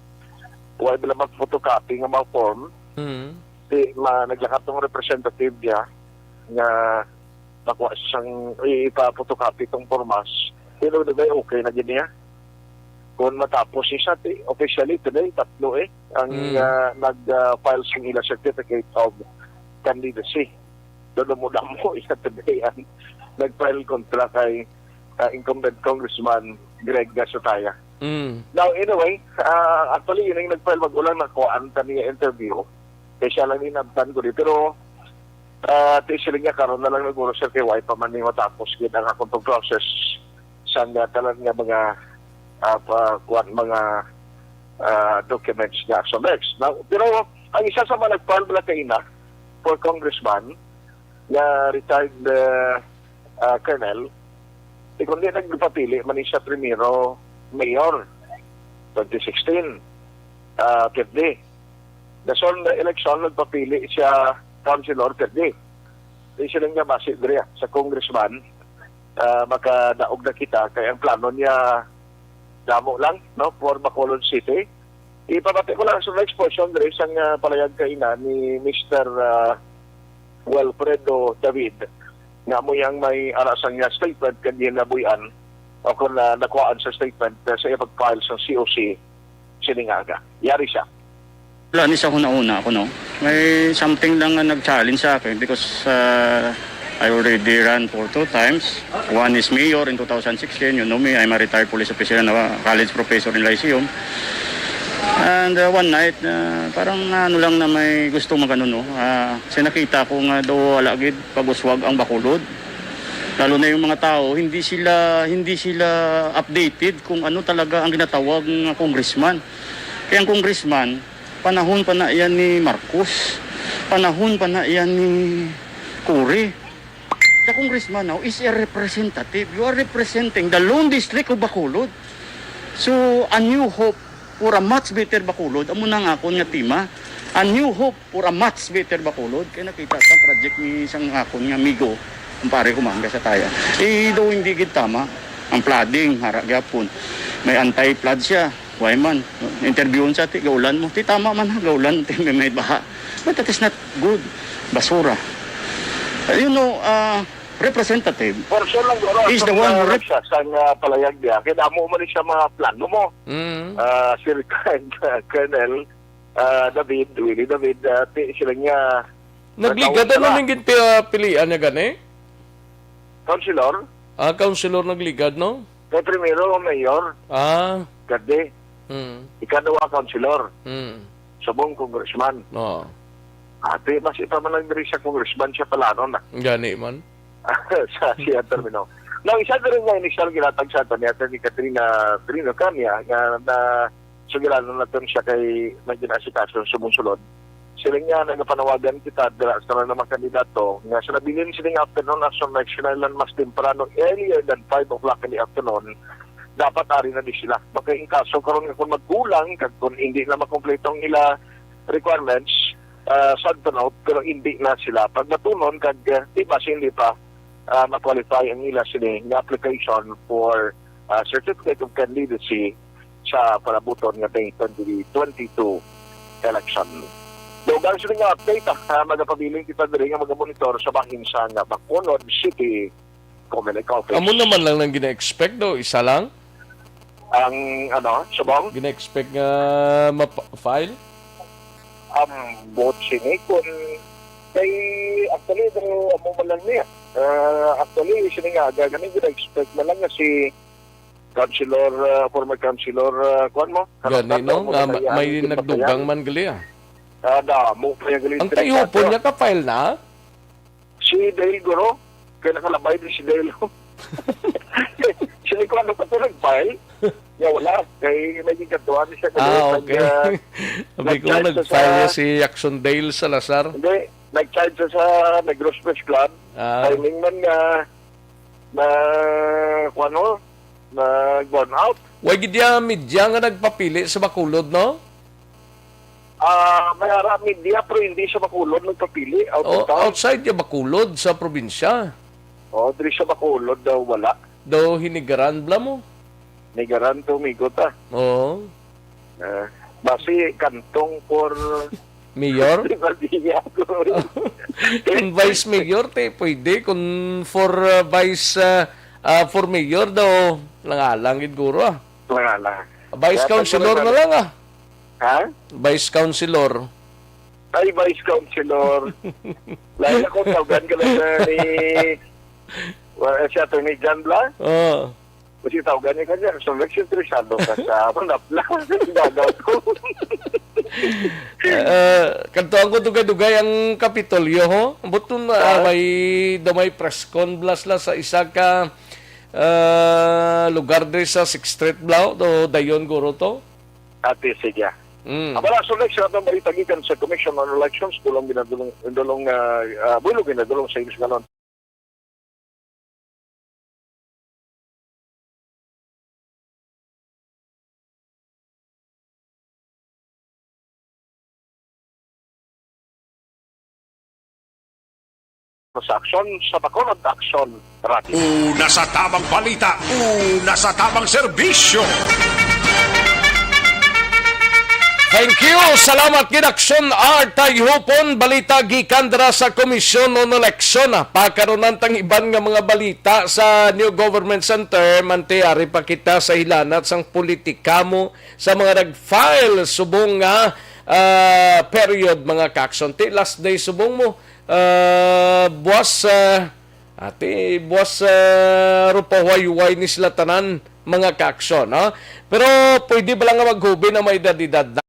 wala bala mag-photocopy nga mga form. Mm. Di, ma-, naglakat tong representative niya nga nakuha siyang i-, ipa-photocopy tong formas. Pero di ba okay na gid niya? Kung matapos siya, ti-, officially today, tatlo eh ang, Mm. ah, nag, ah, file sing ila certificate of candidacy. Damo-damo iya today ang nag-file kontra kay, ah, incumbent Congressman Greg Gasutaya. Mm. Now, anyway, ah, actually, yun yung nag-file, wag ko lang nakuhaan ta niya interview. Kaya siya lang inabtan ko di. Pero, ah, ti sila niya karon na lang naguro, sir, kay why pa man ni matapos gid ang akong pag-process sa nga tanan nga mga, ah, pa, kuwan, mga, ah, documents nga Action X. Now, pero ang isa sa mga nag-file bala kaina, for congressman, nga retired, ah, ah, colonel, di kundi nagpapili man ni siya primero mayor, twenty sixteen, ah, Kevni. Dason na eleksyon, nagpapili siya councilor, Kevni. Di sila nga basi diri, ah, sa congressman, ah, makadaog na kita, kay ang plano niya damo lang, no, for Bacolod City. Ipabati ko lang sa next portion diri sang, ah, palayag kaina ni Mister, ah, Wilfredo David, nga amo yang may ara sang iya statement kag ginabuy-an o kon, ah, nakuhaan sa statement, ah, sa iya pag-file sa C O C sining aga. Yari siya. Wala ni sa huna-huna ako, no? May something lang nga nag-challenge sa akin because, ah, I already ran for two times. One is mayor in two thousand sixteen. You know me, I'm a retired police officer and a college professor in Lyceum. And, uh, one night, uh, parang ano lang na may gusto magano, no? Ah, kasi nakita ko nga daw wala gid pag-uswag ang Bacolod. Lalo na yung mga tao, hindi sila, hindi sila updated kung ano talaga ang ginatawag nga congressman. Kaya ang congressman, panahon pa na yan ni Marcos, panahon pa na yan ni Cory. The congressman now is a representative. You are representing the lone district of Bacolod. So, a new hope for a much better Bacolod, amo na nga akon nga tema. A new hope for a much better Bacolod. Kaya nakita sa project ni isang akon nga amigo, ang pare ko man, Gasutaya. Eh, daw hindi gid tama ang flooding, hara gyapon. May anti-flood siya. Why man? Interviewon sa ti, gaulan mo. Ti tama man, ha, gaulan, ti may, may baha. But that is not good. Basura. Uh, you know, uh, representative For sure lang, guro, is the sa one who mga rep- sa, sa nga palayag niya. Kaya damo man siya mga plano mo. Mm. Ah, si retired, ah, Colonel, ah, David, Willie David, ah, ti, sila niya, Nagligad, nagawag ano sila. Ning ginpilian niya gani? Councilor? Ah, councilor nagligad, no? Kay primero, mayor. Ah. Kadi. Hmm. Ikaduha, councilor. Hmm. Subong, congressman. Oo. Ate, mas ipa man lang diri sa congressman siya pala, ano na? Gani man. Sa siya termino. Now, isa diri nga initial ginatag sa ato ni Attorney Katrina Trino Cania, nga na sugilanon naton siya kay may ginasikaso sa subong sulod. Siling niya, nagapanawagan kita dira sa mga kandidato nga sa nabilin sining afternoon, as from next na lang mas temprano, earlier than five o'clock in the afternoon, dapat ari na di sila. Baka in kaso karon nga kung magkulang, kag kung hindi na makompleto ang ila requirements, ah, sad to note, pero hindi na sila pagbatunon, kag, ah, di ba, hindi pa, ah, ma-qualify ang ila sini nga application for, ah, certificate of candidacy sa palabuton nga May twenty twenty-two election. Dugang sini nga update, ah, magapabiling kita diri nga magamonitor sa bahin sa nga Bacolod City Comelec Office. Amo naman lang nang gina-expect, do, isa lang? Ang, ano, subong? Gina-expect nga ma-file? Ambot sini kun kay, actually, do, amo man lang niya. Ah, actually, sini nga, aga, kami gina-expect man lang nga si Councilor, ah, former Councilor, ah, kuwan mo? Gani, Carlos no? Carlos, Nga ma-, may nagdugang man gali, ah. Ah, damo pa yung gali. Ang tayupon niya ka-file na? Si Dale, guro. Kaya nakalabay din si Dale. Si Nico, ano pa to, nag-file? Ya, wala. Kay may gigatuan siya. Ah, okay. Sabi ko, nag-file niya si Jackson Dale Salazar. Hindi. Nag-charge siya sa Negros Press Club. Ah. Timing man nga, na, kuwan mo, nag-burn out. Way gid ya media nga nagpapili sa Bacolod, no? Ah, may ara media, pero hindi sa Bacolod nagpapili, out of O, town. Outside ya Bacolod, sa probinsya. O, diri sa Bacolod daw wala. Daw hinigaran bala mo? Hinigaran to, migo ta. Oo. Ah, basi kantong for Mayor? Di ba, di niya ako. Kung vice mayor, te, pwede. Kung for, uh, vice, uh, uh, for mayor daw, langalang gid guro, ah. Langalang. Vice Kaya councilor pag na lang, ah. Ha? Vice councilor. Ay, vice councilor. Lain ako, tawgan ka lang na ni, wa-, si Attorney John Blas. Oo. Kasi tawgan niya kanya, so nagsinteresado ka sa manapla. Gagaw ko. Eh, kantuan ko dugay-dugay ang Kapitolyo, ho? Buto na, ah, Ah? may, daw may press con bala sila sa isa ka, ah, lugar diri sa Sixth Street, bala, ho? Do, dayon guro to? Ate, sige. Mm. Abala, so next, sa atong balita gikan sa Commission on Elections, dulong ginadulong, dulong, ah, ah, bulo ginadulong sa English galon. Sa aksyon sa Bacolod Action Radio. Una sa tamang balita, una sa tamang serbisyo. Thank you. Salamat gid, Aksyon R. Tayhupon. Balita gikan dira sa Komisyon on Eleksyon. Pakarunan tang iban nga mga balita sa New Government Center. Manti, ari pa kita sa hilanat sang politika mo sa mga nag-file subong nga, ah, period, mga ka-Aksyon. Ti last day subong mo, ah, buwas, ah, ati, buwas, ah, rupahuway-huway ni sila tanan, mga ka-Aksyon, no? Pero pwede ba lang nga maghubi na may edad-edad na?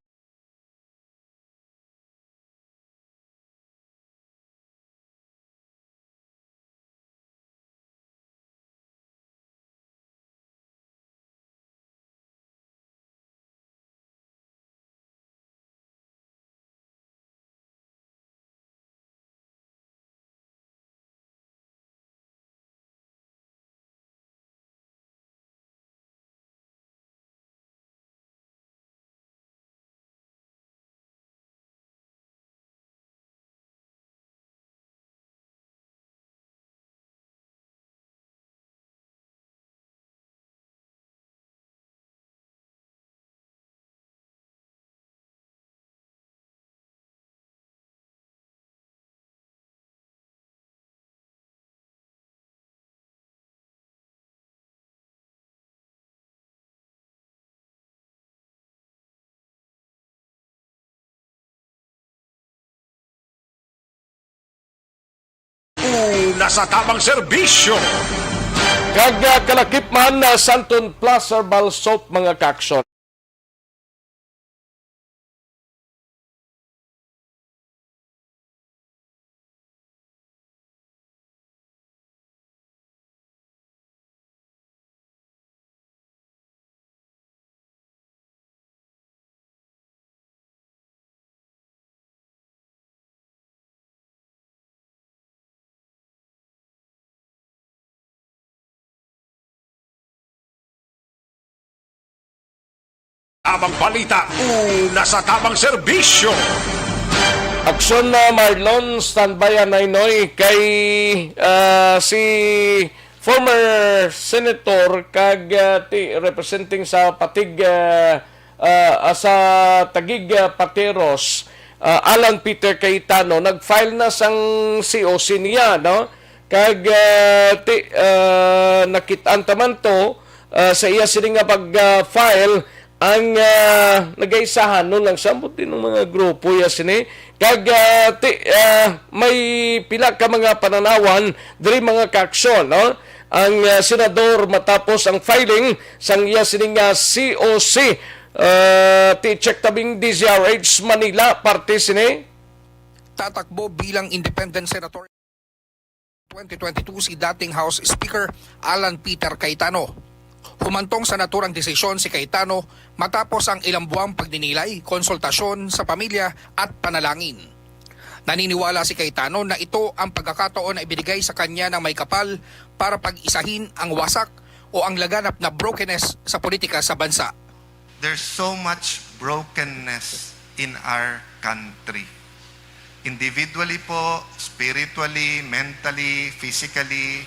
Una sa tamang serbisyo. Kag, ah, kalakip man, ah, Santon Plus Herbal Soap, mga ka-Aksyon. Tamang balita, una sa tamang serbisyo. Aksyon na, Marlon, standby ang Nainoy kay, ah, si former senator kag, ah, ti-, representing sa Patig, ah, ah, ah, sa Taguig, ah, Pateros, ah, Alan Peter Cayetano, nag-file na sang C O C niya, no? Kag, ah, ti-, ah, nakit-an ta man to, ah, sa iya sini nga pag, ah, file ang, ah, nagaisahanon lang sa ambot din ng mga grupo ya sini. Kag, ah, ti-, ah, may pila ka mga pananawan diri, mga ka-Aksyon, no? Ang, ah, senador matapos ang filing sang iya sini nga C O C, ah, ti-, check tabing D Z R H Manila, parte sini. Tatakbo bilang independent senator twenty twenty-two si dating House Speaker Alan Peter Cayetano. Humantong sa naturang desisyon si Cayetano matapos ang ilang buwang pagdinilay, konsultasyon sa pamilya at panalangin. Naniniwala si Cayetano na ito ang pagkakataon na ibinigay sa kanya ng may kapal para pag-isahin ang wasak o ang laganap na brokenness sa politika sa bansa. There's so much brokenness in our country. Individually po, spiritually, mentally, physically,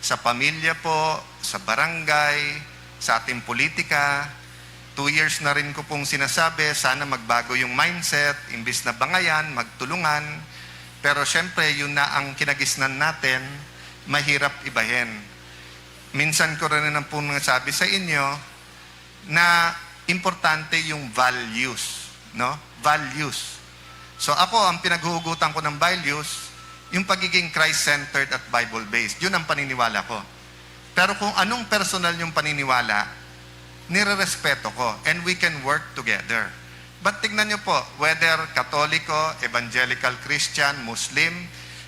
sa pamilya po, sa barangay, sa ating politika. Two years na rin ko pong sinasabi, sana magbago yung mindset, imbis na bangayan, magtulungan. Pero syempre, yun na ang kinagisnan natin, mahirap ibahin. Minsan ko rin na pong nasabi sa inyo na importante yung values, no? Values. So ako, ang pinaghuhugutan ko ng values, yung pagiging Christ-centered at Bible-based. Yun ang paniniwala ko. Pero kung anong personal yung paniniwala, nirerespeto ko and we can work together. But tignan nyo po, whether Katoliko, Evangelical Christian, Muslim,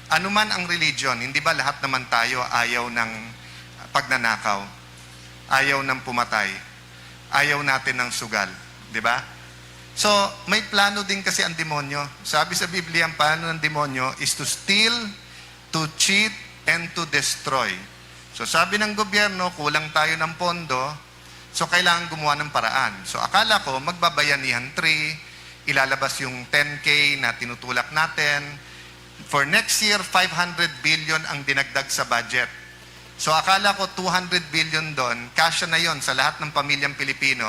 anuman ang religion, hindi ba lahat naman tayo ayaw ng pagnanakaw, ayaw ng pumatay, ayaw natin ng sugal, di ba? So, may plano din kasi ang demonyo. Sabi sa Biblia, ang plano ng demonyo is to steal, to cheat, and to destroy. So sabi ng gobyerno, kulang tayo ng pondo, so kailangan gumawa ng paraan. So akala ko, magbabayanihan three, ilalabas yung ten K na tinutulak natin. For next year, five hundred billion ang dinagdag sa budget. So akala ko two hundred billion doon, kasya na yon sa lahat ng pamilyang Pilipino,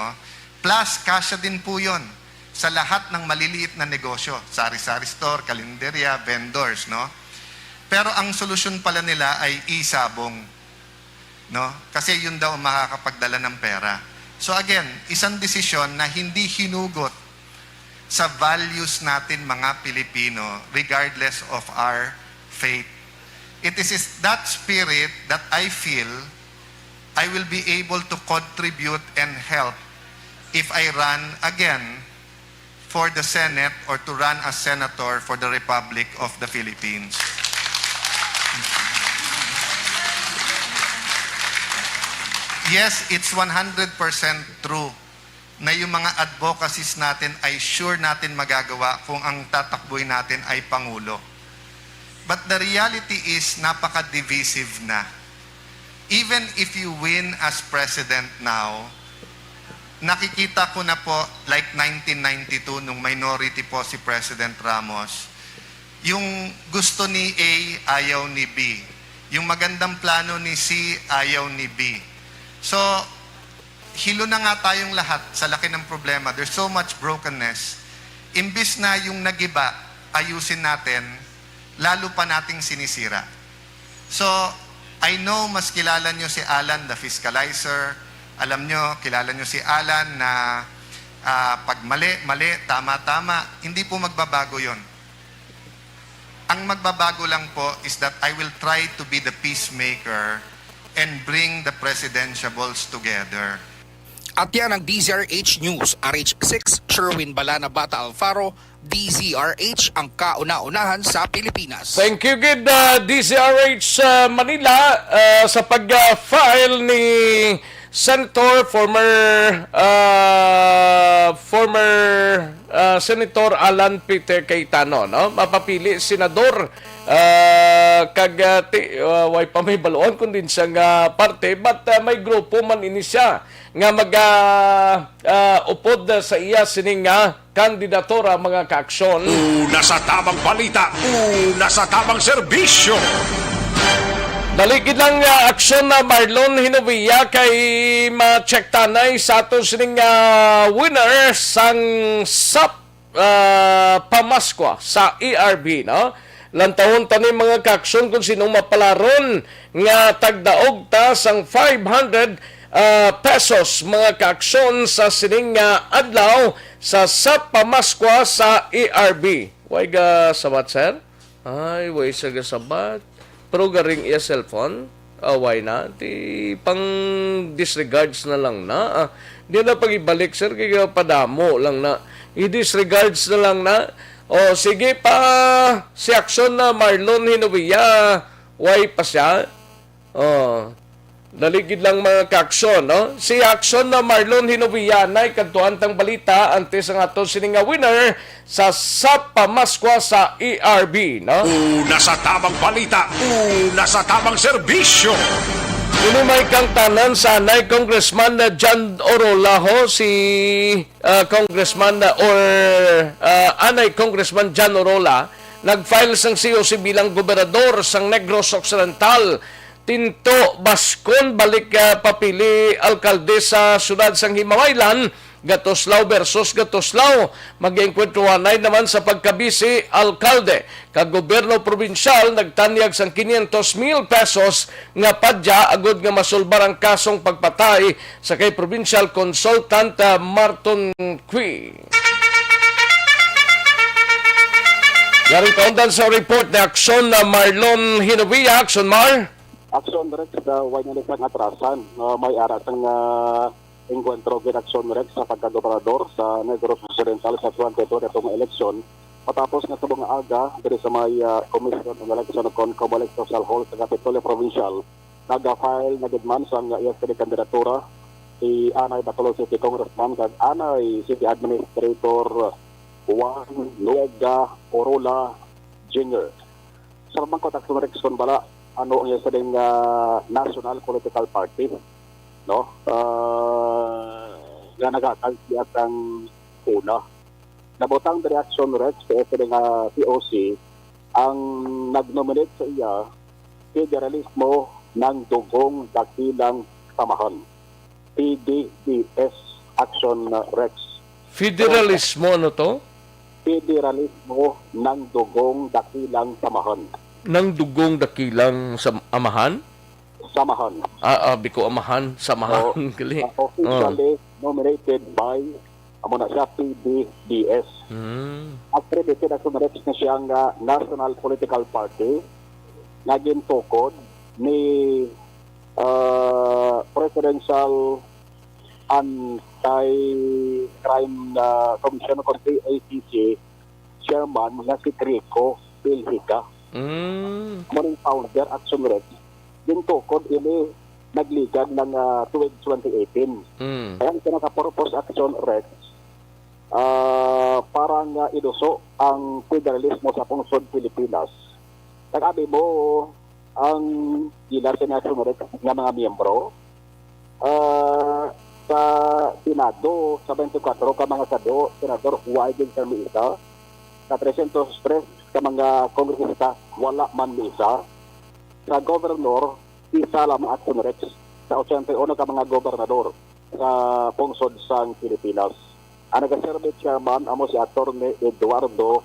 plus kasya din po yon sa lahat ng maliliit na negosyo, sari-sari store, kalenderya, vendors, no? Pero ang solusyon pala nila ay isabong, no? Kasi yun daw ang makakapagdala ng pera. So again, isang desisyon na hindi hinugot sa values natin, mga Pilipino, regardless of our faith. It is is that spirit that I feel I will be able to contribute and help if I run again for the Senate or to run as senator for the Republic of the Philippines. Yes, it's one hundred percent true na yung mga advocacies natin ay sure natin magagawa kung ang tatakbuhin natin ay Pangulo. But the reality is, napaka-divisive na. Even if you win as president now, nakikita ko na po, like nineteen ninety-two, nung minority po si President Ramos, yung gusto ni A, ayaw ni B. Yung magandang plano ni C, ayaw ni B. So, hilo na nga tayong lahat sa laki ng problema. There's so much brokenness. Imbis na yung nagiba, ayusin natin, lalo pa nating sinisira. So, I know mas kilala nyo si Alan the Fiscalizer. Alam nyo, kilala nyo si Alan na ah, pag mali, mali, tama, tama. Hindi po magbabago yon. Ang magbabago lang po is that I will try to be the peacemaker and bring the presidentiables together. At yan ang D Z R H News, R H six, Sherwin Balana Bata Alfaro, D Z R H, ang kauna-unahan sa Pilipinas. Thank you gid, uh, D Z R H uh, Manila, uh, sa pag-file ni Senator, former uh, former uh, Senator Alan Peter Cayetano, no? Mapapili senador uh, kag uh, ti, uh, way pa may baluan kun din siya nga parte, but uh, may grupo man ini siya nga mag uh, uh, upod sa iya sining nga kandidatura, mga kaaksyon. Una sa tabang balita, una sa tabang serbisyo. Dali gid lang uh, aksyon na Marlon Hinovia kay ma-check tanay sa ato sining uh, winner sang sap uh, pamaskwa sa E R B, no? Lantawon ta ni mga kaaksyon kung sinong mapalaron nga tagdaog ta sang five hundred ah, pesos, mga kaaksyon, sa sining nga adlaw sa Sap Pamaskwa sa E R B. Way ga sabat, sir? Ay, way sa gasabat. Pero garing iya cellphone? Away na. Ti pang disregards na lang na. Ah, di na pag-ibalik, sir, kay padamo lang na. I-disregards na lang na. O, sige pa, si aksyon na Marlon Hinovia. Way pa siya. Oh. Dali gid lang, mga ka-aksyon, no? Si Aksyon na Marlon Hinovia, nay kadtuan tang balita antes ang ato sini nga winner sa Sap Pamaskwa sa E R B, no? Una sa tamang balita, una sa tamang serbisyo. Ini may kangtanan sa anay Congressman na John Orola, ho, si, ah, Congressman, ah, or, ah, anay Congressman John Orola, nag-file sang C O C bilang gobernador sang Negros Occidental. Tinto baskon balik, ah, papili alkalde sa siyudad sang Himamaylan, Gatuslaw versus Gatuslaw. Mag-enkwentruhanay naman sa pagkabisi alkalde kag gobyerno probinsyal nagtanyag sang quinientos mil pesos nga padya agud nga masulbar ang kasong pagpatay sa kay provincial consultant, ah, Marton Cui. Yaring kaundan sa report ni Aksyon na Marlon Hinovia. Aksyon, Mar. Aksyon, Rex, uh, way na sang atrasan. Uh, may ara sang, uh, engkwentro gid, Aksyon, Rex, sa pagkagobernador sa Negros Occidental sa twenty twenty-two nga eleksyon. Matapos nga subong nga aga, diri sa may, uh, Commission on Election o kon Comelec Social Hall sa Kapitolyo Provincial, nag-file na gid man sang iya sini kandidatura si anay Bacolod City Congressman kag anay City Administrator Juan Luega Orola Junior. Sa pamangkot, Aksyon, Rex, kon bala, ano ang isa ding, ah, national political party, no? Ah, nga naghatag siya sang una. Nabutang diri, Aksyon, Rex, kay isa ding, ah, C O C ang nag-nominate sa iya, Federalismo ng Dugong Dakilang Samahan, P D D S, Aksyon, Rex. Federalismo, ano to? Federalismo ng Dugong Dakilang Samahan. Ng Dugong Dakilang Sam-, Amahan? Samahan. Ah, ah, biko amahan, samahan. Oo. Gali. Ah, officially nominated by, amo na siya, P D D S. Hmm. Accredited, Aksyon, Rex, na siya nga national political party nga gintukod ni, ah, Presidential Anti-Crime, ah, Commission o kon P A C C chairman nga si Crico Pilhica. Mm. Amo ning founder, Aksyon, Rex. Gintukod ini nagligad lang, ah, tuig twenty eighteen. Mm. Kaya ang pinaka-purpose, Aksyon, Rex, ah, para nga iduso ang federalismo sa pungsod Pilipinas. Nag-abi mo ang ila sa Aksyon, Rex, nga mga miyembro, ah, sa Senado, sa twenty-four ka mga sado-, senador, wa gid sang miisa. Sa trescientos tres ka mga kongresista, wala man miisa. Sa gobernador, isa lamang, Aksyon, Rex, sa ochenta y uno ka mga gobernador sa pungsod sang Pilipinas. Ang nagaserbi chairman amo si Attorney Eduardo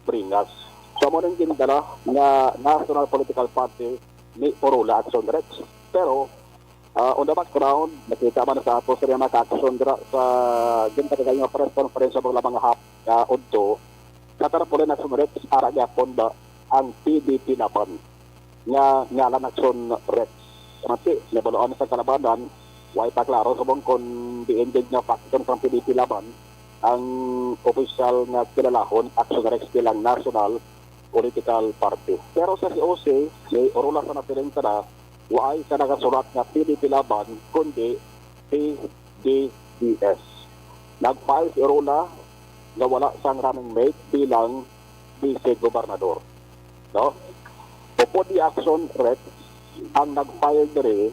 Bringas. So, amo ning gindala nga national political party ni Orola, Aksyon, Rex. Pero, ah, on the background, nakita man sa ato sa mga ka-aksyon dira sa ginpatagan nga press conference sa mga hap-, ah, udto, sa tarpaulin, Aksyon, Rex, ara gyapon ba ang P D P Laban nga ngalan, Aksyon, Rex. Mati, nabaluan sa kalabanan, way pa klaro subong kon diin gid nga faction sang P D P Laban ang opisyal nga kilalahon, Aksyon, Rex, bilang national political party. Pero sa C O C, si Orola sa nasiling na, waay sa nagasulat nga P D P Laban, kundi P D D S. Nag-file si Orola nga wala sang running mate bilang vice gobernador, no? Upod ni Aksyon, Rex, ang nag-file diri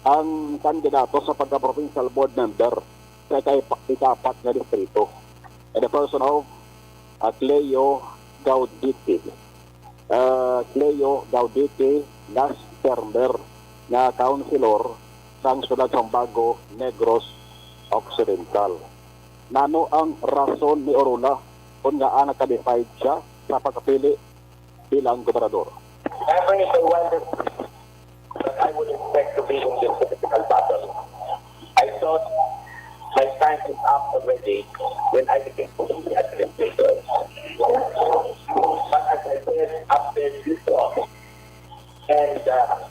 ang kandidato sa pagka-provincial board member sa ika-, ikaapat nga distrito, in the person of, ah, Cleo Gaudete. Ah, Cleo Gaudete, last termer nga councilor sang siyudad sang Bago, Negros Occidental. Nano ang rason ni Orola kon ngaa naka-decide siya sa pagpili bilang gobernador? Every day, when this, that I would expect to be in this political battle. I thought my time is up already when I became the administrator. But as I said, after this talk and, uh,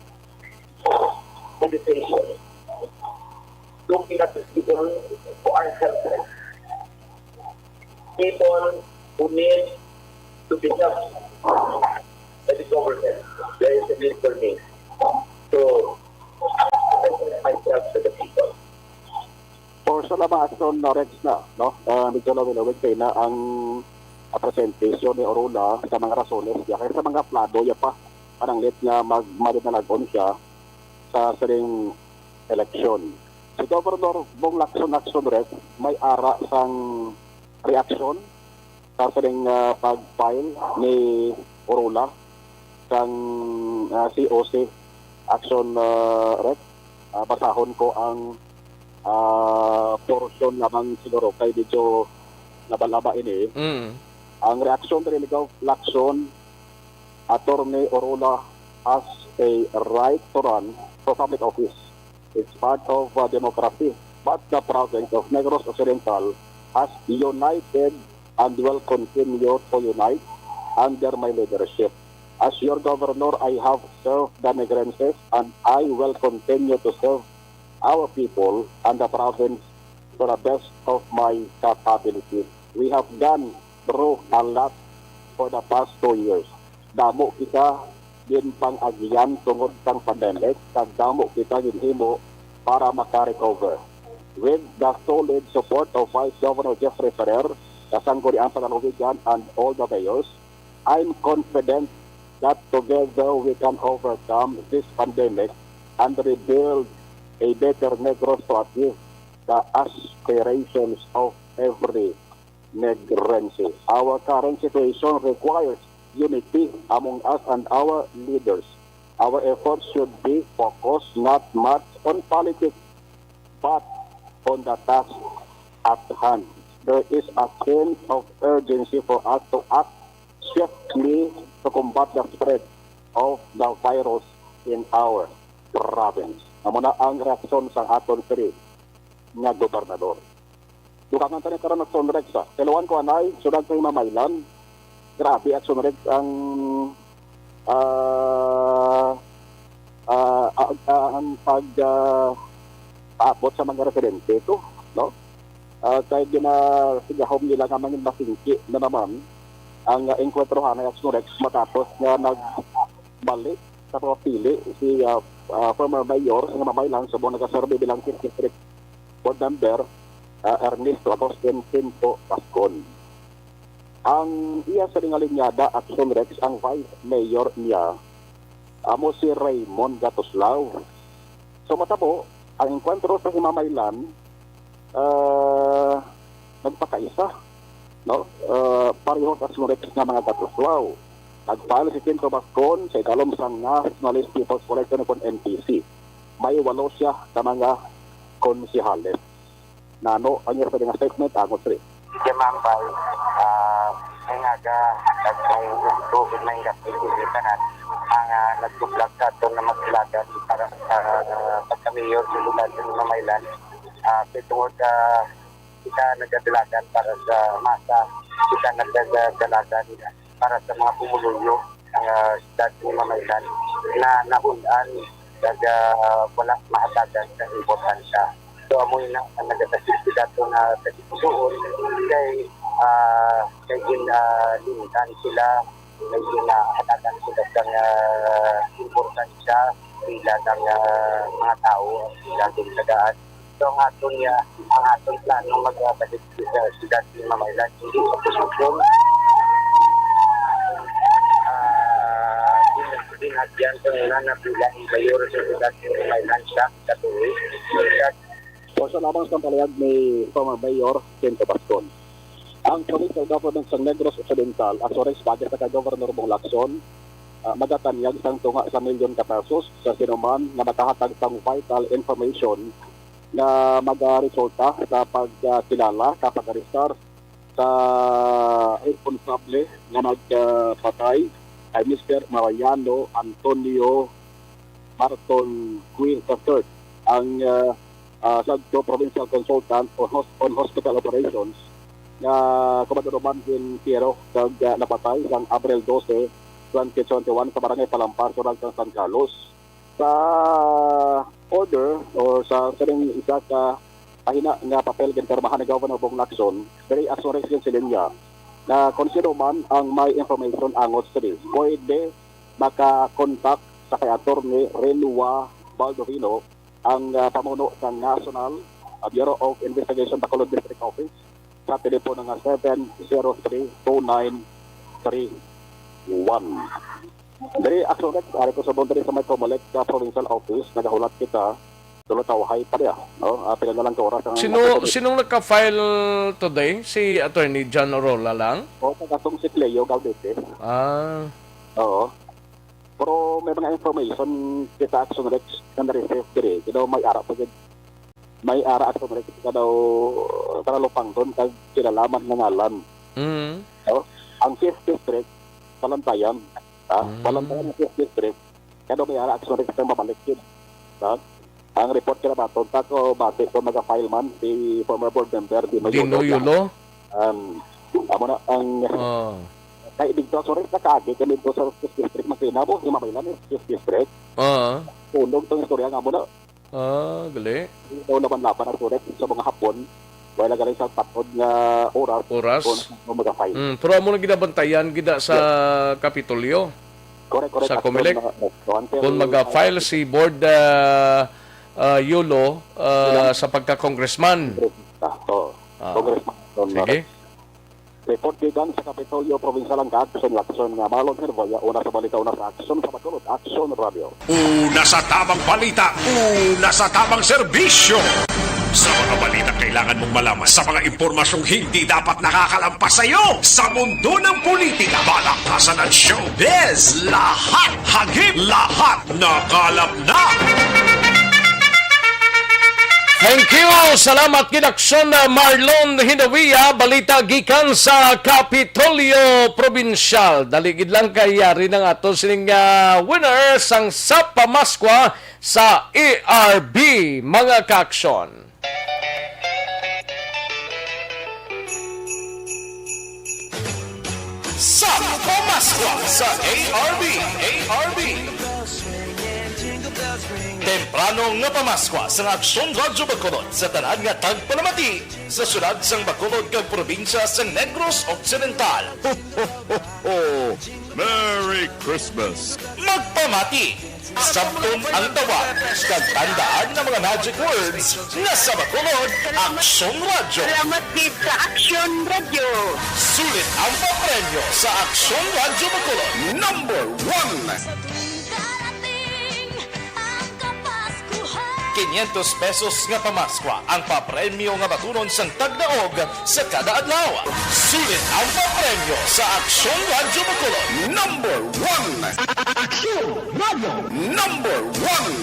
meditation, looking at the people who are helpless, people who need to be helped by the government, there is a need for me to For sa lamang aksyon na Rex na, no? Ah, medyo lawig-lawig kay na ang, ah, presentation ni Orula sa mga rasones niya kay sa mga plado niya pa pananglit nga mag madinalag-on siya sa sining eleksyon. Si Governor Bong Lacson Action Rex may ara sang reaksyon sa sining, ah, pag-file ni Orula sang, ah, C O C action, ah, Rex. Ah, basahon ko ang, ah, portion lamang siguro kay medyo nabal-aba ini. Mm. Ang reaksyon diri ni Gov Lacson, Attorney Orula has a right to run for public office. It's part of, uh, democracy. But the province of Negros Occidental has united and will continue to unite under my leadership. As your governor, I have served the Negrenses and I will continue to serve our people and the province to the best of my capability. We have gone through a lot for the past two years. Damo kita ginpang-agian tungod sang pandemic, kag damo kita ginhimo para maka-recover. With the solid support of Vice Governor Jeffrey Ferrer, the Sangguniang Panlalawigan, and all the mayors, I'm confident that together we can overcome this pandemic and rebuild a better Negros to achieve the aspirations of every Negrense. Our current situation requires unity among us and our leaders. Our efforts should be focused not much on politics, but on the task at hand. There is a sense of urgency for us to act swiftly to combat the spread of the virus in our province. Amo na ang reaksyon sa aton three nga gobernador. Dugangan ta ni karon, Action Rex, ah. Tiluan ko anay, siyudad sa Himamaylan. Grabe, Action Rex, ang, ah, ah, ah, ah, ang pag, ah, paabot sa mga residente ko, no? Ah, kay ginasigahom nila nga mangin masingki na naman ang, ah, engkwentrohan ni Action Rex matapos nga nagbalik sa pagpili si, ah, ah, former mayor sa Himamaylan, subong nagaserbi bilang fifty-three board member, ah, Ernesto Agustin Pinto Pascon. Ang iya sa lingalinyada, Action Rex, ang vice mayor niya, amo si Raymond Gatuslao. So, matabo, ang engkwentro sa Himamaylan, ah, nagpakaisa, no? Ah, pareho sa Action Rex nga mga Gatuslao. Nag-file si Pinto Pascon sa ikalom sang Nationalist People's Coalition o kon N P C. May walo siya ka mga konsehales. Nano ang iya sa nga statement, Angot Sri? Sige, ma'am, bye. Ah, may ngaga, at may usto, may gapit, may tanan. Ang, ah, nagtublag sa aton na magdalagan para sa, ah, pagkamayor sa Himamaylan. Ah, kay tungod, ah, kita nagadalagan para sa masa, kita nagadalagan para sa mga pumuluyo ang, ah, siyudad ni Himamaylan na nahul-an kag, ah, wala mahatagan sa importansya. So, amo na ang nagatasig sa dato nga tagipusoon kay, ah, kay gin, ah, limtan sila, kay ginahatagan sila sang, ah, importansya bilang, ah, mga tawo ang sila gintagaan. So, ang aton niya, ang aton plano magbalik sa siyudad ni Himamaylan, hindi sa posisyon. Ah, din-, dinhagyan sa una na bilang mayor sa siyudad ni Himamaylan siya, sa tuwi. Sa Usa lamang sa palihog ni former Mayor Pinto Pascon. Ang provincial government sa Negros Occidental, Azores, bago sa kay Governor Bong Lacson, ah, magatanyag sang tunga sa milyon ka pesos sa sinuman nga makahatag sang vital information nga magaresulta sa pagkilala ka pag-arestar sa responsable nga nagpatay kay Mister Mariano Antonio Marton Queen the third, ang, ah, ah, sadto provincial consultant on, hos-, on hospital operations nga kumaduruman in Piero kag, ah, napatay sang Abril dose, twenty twenty-one sa barangay Palampas, Surang, San Carlos. Sa order o sa sining isa ka pahina nga papel ginpirmahan ni Governor Bong Lacson, diri Azores, Silinga, na kung sino man ang may information angot sini, pwede maka-contact sa kay Attorney Relua Baldovino, ang, ah, pamuno sa National ah, Bureau of Investigation, Bacolod District Office, sa telepono nga seven zero three two nine three one. Diri, Action Rex, ari ko subong diri sa may Comelec, ah, Provincial Office, nagahulat kita, tulo tawhay pa diya, no? Ah, pila na lang ka oras ang Sino, sinong naka-file today? Si Attorney John Orola lang? O, taga tong si Cleo Gaudete. Ah. Oo. Pero may mga information kita, Action Rex, na na-receive diri. You know, may ara pa gid. May ara, Action Rex, ka daw, para lupangton kag kinalaman nga ngalan. Mm. No? Ang fifth district, Balantayan. Ha? Mm. Balantayan ang fifth district. Kaya daw may ara, Action Rex, na mabalik yun. Ha? Ang report kinabaton ta ko, base ko, nag-file man si former board member Dino Dino Yulo. Yulo? Um, amo na ang Oh. Kay dito, sorry, nakaagi kami dito sa fifth district, mas tinabo, yung mamaylan yung fifth district. Ah. Tunog tong istorya nga mo na. Ah, gali. Daw laban-laban ang sorry sa mga Hapon. Wala galing sa patod nga oras. Oras? Kung, kung mag-file. Mm, pero amo na ginabantayan gida sa Yes. Kapitolyo. Correct, correct. Sa Action Comelec. Na, so, until Kung mag-file si Board, ah, ah, Yulo, ah, Yulo. Sa pagka-congressman. Congressman. Oo. Ah. Congressman. Sige. Report gikan sa Kapitolyo Provincial ang ka-action, Lacson nga Marlon Herboya, una sa balita, una sa aksyon sa Bacolod, Action Radio. Una sa tamang balita, una sa tamang serbisyo. Sa mga balita kailangan mong malaman, sa mga impormasyong hindi dapat nakakalampas sa iyo, sa mundo ng politika, balakasan at showbiz, lahat hagip, lahat nakalap na. Thank you. Salamat gid, Action, uh, Marlon Hidawia. Balita gikan sa Kapitolyo Probinsyal. Dali gid lang kay yari ng ato sining, uh, winner sang sa pamaskwa sa A R B, mga ka-action. Sa pamaskwa sa A R B, A R B. Temprano nga pamaskwa sa Aksyon Radyo Bacolod sa tanan nga tagpalamati sa syudad sang Bacolod kag probinsya sang Negros Occidental. Ho, ho, ho, ho! Merry Christmas! Magpamati! Sabton ang tawag, kag tandaan ang mga magic words nga sa Bacolod, Aksyon Radyo. Salamat gid sa Aksyon Radyo. Sulit ang papremyo sa Aksyon Radyo Bacolod. Number one. Sa tuwing darating ang Kapaskuhan. Quinientos pesos nga pamaskwa ang papremyo nga batunon sang tagdaog sa kada adlaw. Sulit ang papremyo sa Aksyon Radyo Bacolod. Number one. Aksyon Radyo. Number one.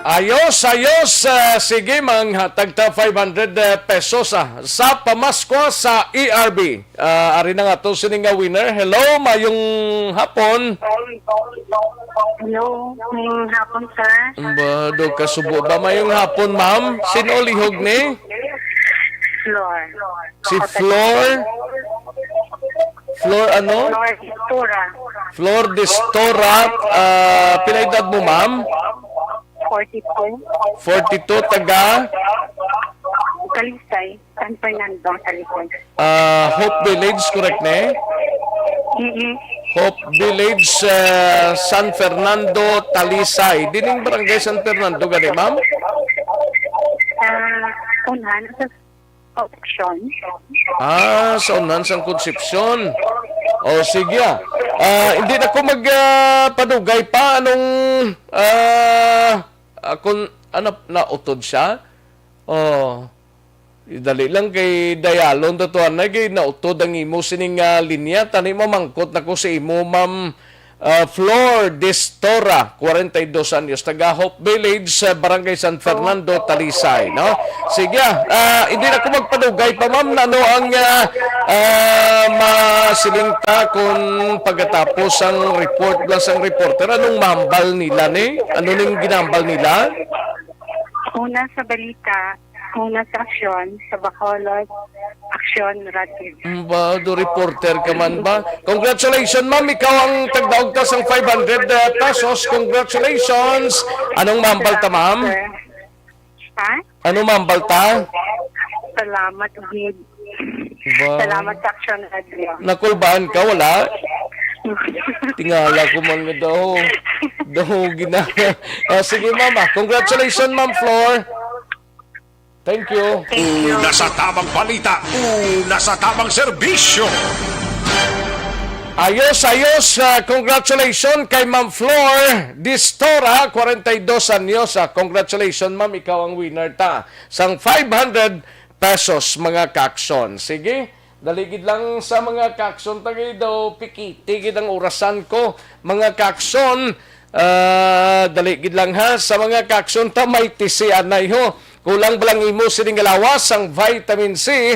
Ayos, ayos. Ah, sige, manghatag ta five hundred, ah, pesos, ah, sa pamaskwa sa A R B. Ah, ari na nga to sini nga winner. Hello, mayong hapon. Hello, mayong hapon, sir. Ba, do kasubo ba? Mayong hapon, ma'am. Sino lihog ni? Flor. Si Flor? Flor ano? Flor Distura. Flor Distura. Ah, pila edad mo, ma'am? Forty-two. Forty-two, taga? Talisay, San Fernando, Talisay. Ah, Hope Village, correct na eh? Mm-mm. Hope Village, ah, San Fernando, Talisay. Dining barangay San Fernando gani, ma'am? Ah, unahan sa Concepcion. Ah, sa unahan sang Concepcion. O, sige, ah. Ah, hindi na ko mag, ah, padugay pa. Anong, ah, ah, kung, ano, nautod siya? Oh, dali lang kay dialon to, tuan na kay nautod ang imo sining, ah, linya. Tani mamangkot na ko sa imo, Ma'am, ah, Flor Distora, kwarenta y dos anyos, taga Hope Village, sa Barangay San Fernando, Talisay, no? Sige, ah, hindi na ko magpadugay pa, ma'am. Ano ang, ah, ah, masiling ta kung pagkatapos ang report lang sang reporter? Anong mahambal nila ni? Ano ning ginahambal nila? Una sa balita, una sa aksyon, sa Bacolod, Aksyon Radyo. Mm, ba, do reporter ka man ba? Congratulations, ma'am. Ikaw ang tagdaog ta sang five hundred, uh, pesos. Congratulations. Anong mahambal ta, ma'am? Sir. Ha? Ano mahambal ta? Salamat, gid. Ba? Salamat sa Aksyon Radyo. Nakulbaan ka, wala? Tingala ko man nga daw. Daw gina-, Ah, sige, ma'am, ah. Congratulations, Ma'am Flor. Thank you. Thank you. Una sa tamang balita, una sa tamang serbisyo. Ayos, ayos. Ah, congratulations kay Ma'am Flor Distora, forty-two anyos. Ah, congratulations, ma'am. Ikaw ang winner ta sang five hundred pesos, mga kakson. Sige, dali gid lang sa mga kakson. Tagay daw, pikiti gid ang orasan ko, mga kakson. Ah, dali gid lang ha, sa mga kakson ta, may tisianay ho. Kulang ba lang imo sining lawas ang vitamin C?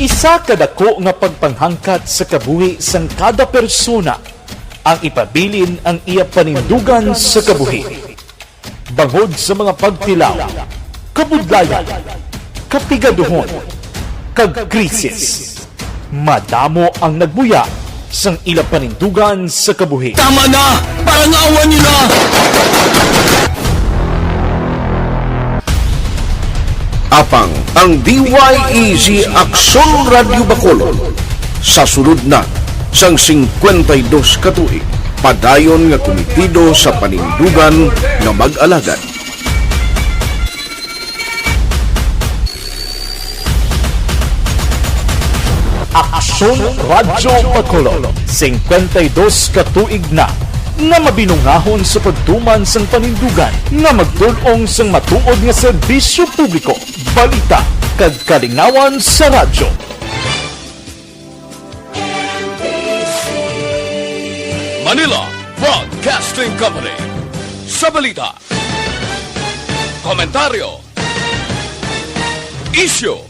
Isa ka dako nga pagpanghangkat sa kabuhi sang kada persona ang ipabilin ang iya panindugan sa kabuhi. Bangod sa mga pagtilaw, kabudlayan, kapigaduhon, kag krisis, madamo ang nagbuya sang ila panindugan sa kabuhi. Tama na! Parangawan niyo na! Apang ang D Y E G Aksyon Radyo Bacolod sa sulod na sang singkwenta y dos ka tuig, padayon nga kumitido sa panindugan nga mag-alagad. Aksyon Radyo Bacolod, singkwenta y dos ka tuig na nga mabinungahon sa pagtuman sang panindugan nga magdul-ong sang matuod nga serbisyo publiko, balita, kag kalingawan sa radyo. Manila Broadcasting Company. Sa balita, komentaryo, isyu,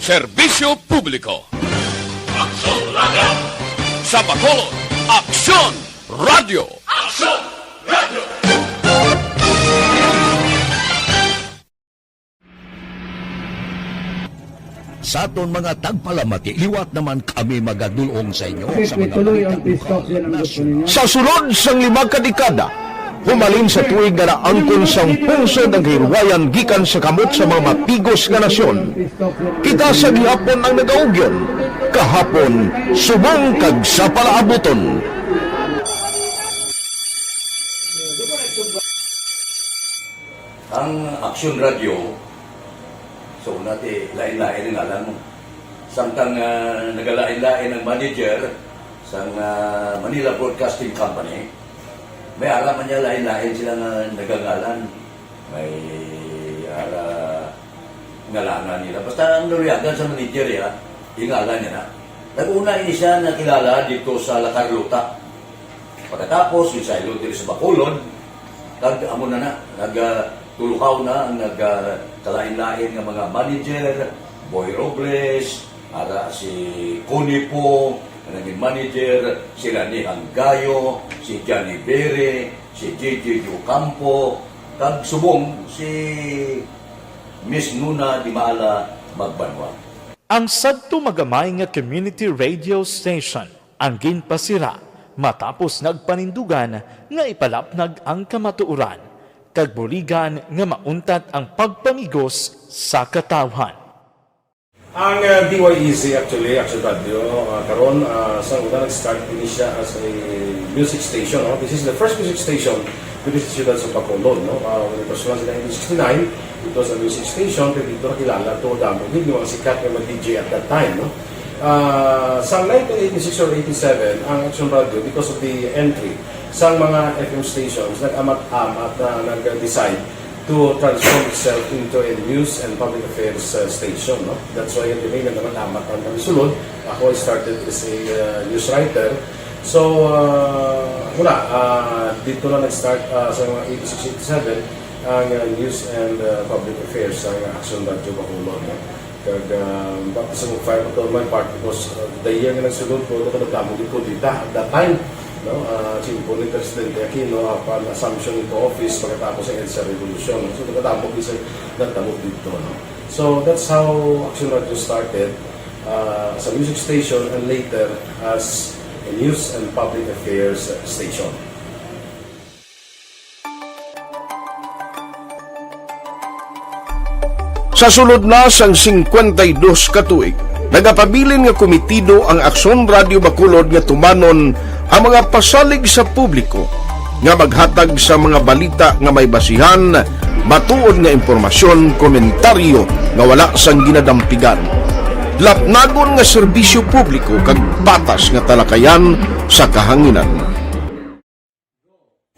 serbisyo publiko. Aksyon Radyo! Sa Bacolod, Aksyon Radyo! Aksyon Radyo! Sa aton mga tagpalamati, liwat naman kami magadulong sa inyo sa mga balita lokal, nasyonal. Sa sulod sang lima ka dekada, humalin sa tuig nga naangkon sang pungsod ang kahilwayan gikan sa kamot sa mga mapigos nga nasyon. Kita sa gihapon ang nagaugyon, kahapon, subong kag sa palaabuton. Ang Aksyon Radyo, so, una ti, lain-lain ang ngalan mo. Samtang, ah, nagalain-lain ang manager sang, ah, Manila Broadcasting Company, may ara man niya lain-lain sila nga nagangalan. May ara ngalanan nila. Basta ang naluyagan sa manager, ya, ingalan niya na. Nag-una ini siya nakilala dito sa La Carlota. Pagkatapos, yung saylo diri sa Bacolod, kag amo na na, nag, ah, tulukaw na ang nag, ah, kalain-lain nga mga manager, Boy Robles, ara si Connie po, nga naging manager, sila ni Hanggayo, si Johnny Bere, si J J Ocampo, kag subong si Miss Nuna Dimala Magbanwa. Ang sadto magamay nga community radio station ang ginpasira matapos nagpanindugan nga ipalapnag ang kamatuoran kag buligan nga mauntat ang pagpamigos sa katawhan. Ang, ah, D Y E Z, actually, Action Radio, ah, karon, ah, sa una nag-start ini siya as a music station, no? This is the first music station diri sa siyudad sa Bacolod, no? Ah, when it was launched in nineteen sixty-nine, it was a music station, pero dito nakilala to, damo gid yung mga sikat nga mga D J at that time, no? Ah, sa nineteen eighty-six or eighty-seven, ang Action Radio, because of the entry sa mga F M stations, nag-amat-amat na nag-decide to transform itself into a news and public affairs, uh, station, no? That's why the name naman Amat ang Kamisulod. Ako, I started as a, uh, news writer. So, uh, wala, uh, dito na nag-start, uh, sa mga eighty-six, eighty-seven ang, uh, news and, uh, public affairs sa Action Radio Bacolod, no? Kag, ah, baptism of fire pa to my part because, ah, the year nga nagsulod ko, nagkadamo gid ko dita at that time, no? Ah, simple ni Presidente Aquino, upon assumption into office pagkatapos sa EDSA Revolution. So, nagkadamo gid sa nagtabo dito, no? So, that's how Action Radio started, ah, as a music station and later as a news and public affairs station. Sa sulod na sang singkwenta y dos ka tuig, nagapabilin nga komitido ang Aksyon Radio Bacolod nga tumanon ang mga pasalig sa publiko nga maghatag sa mga balita nga may basihan, matuod nga impormasyon, komentaryo nga wala sang ginadampigan, lapnagon nga serbisyo publiko kag patas nga talakayan sa kahanginan.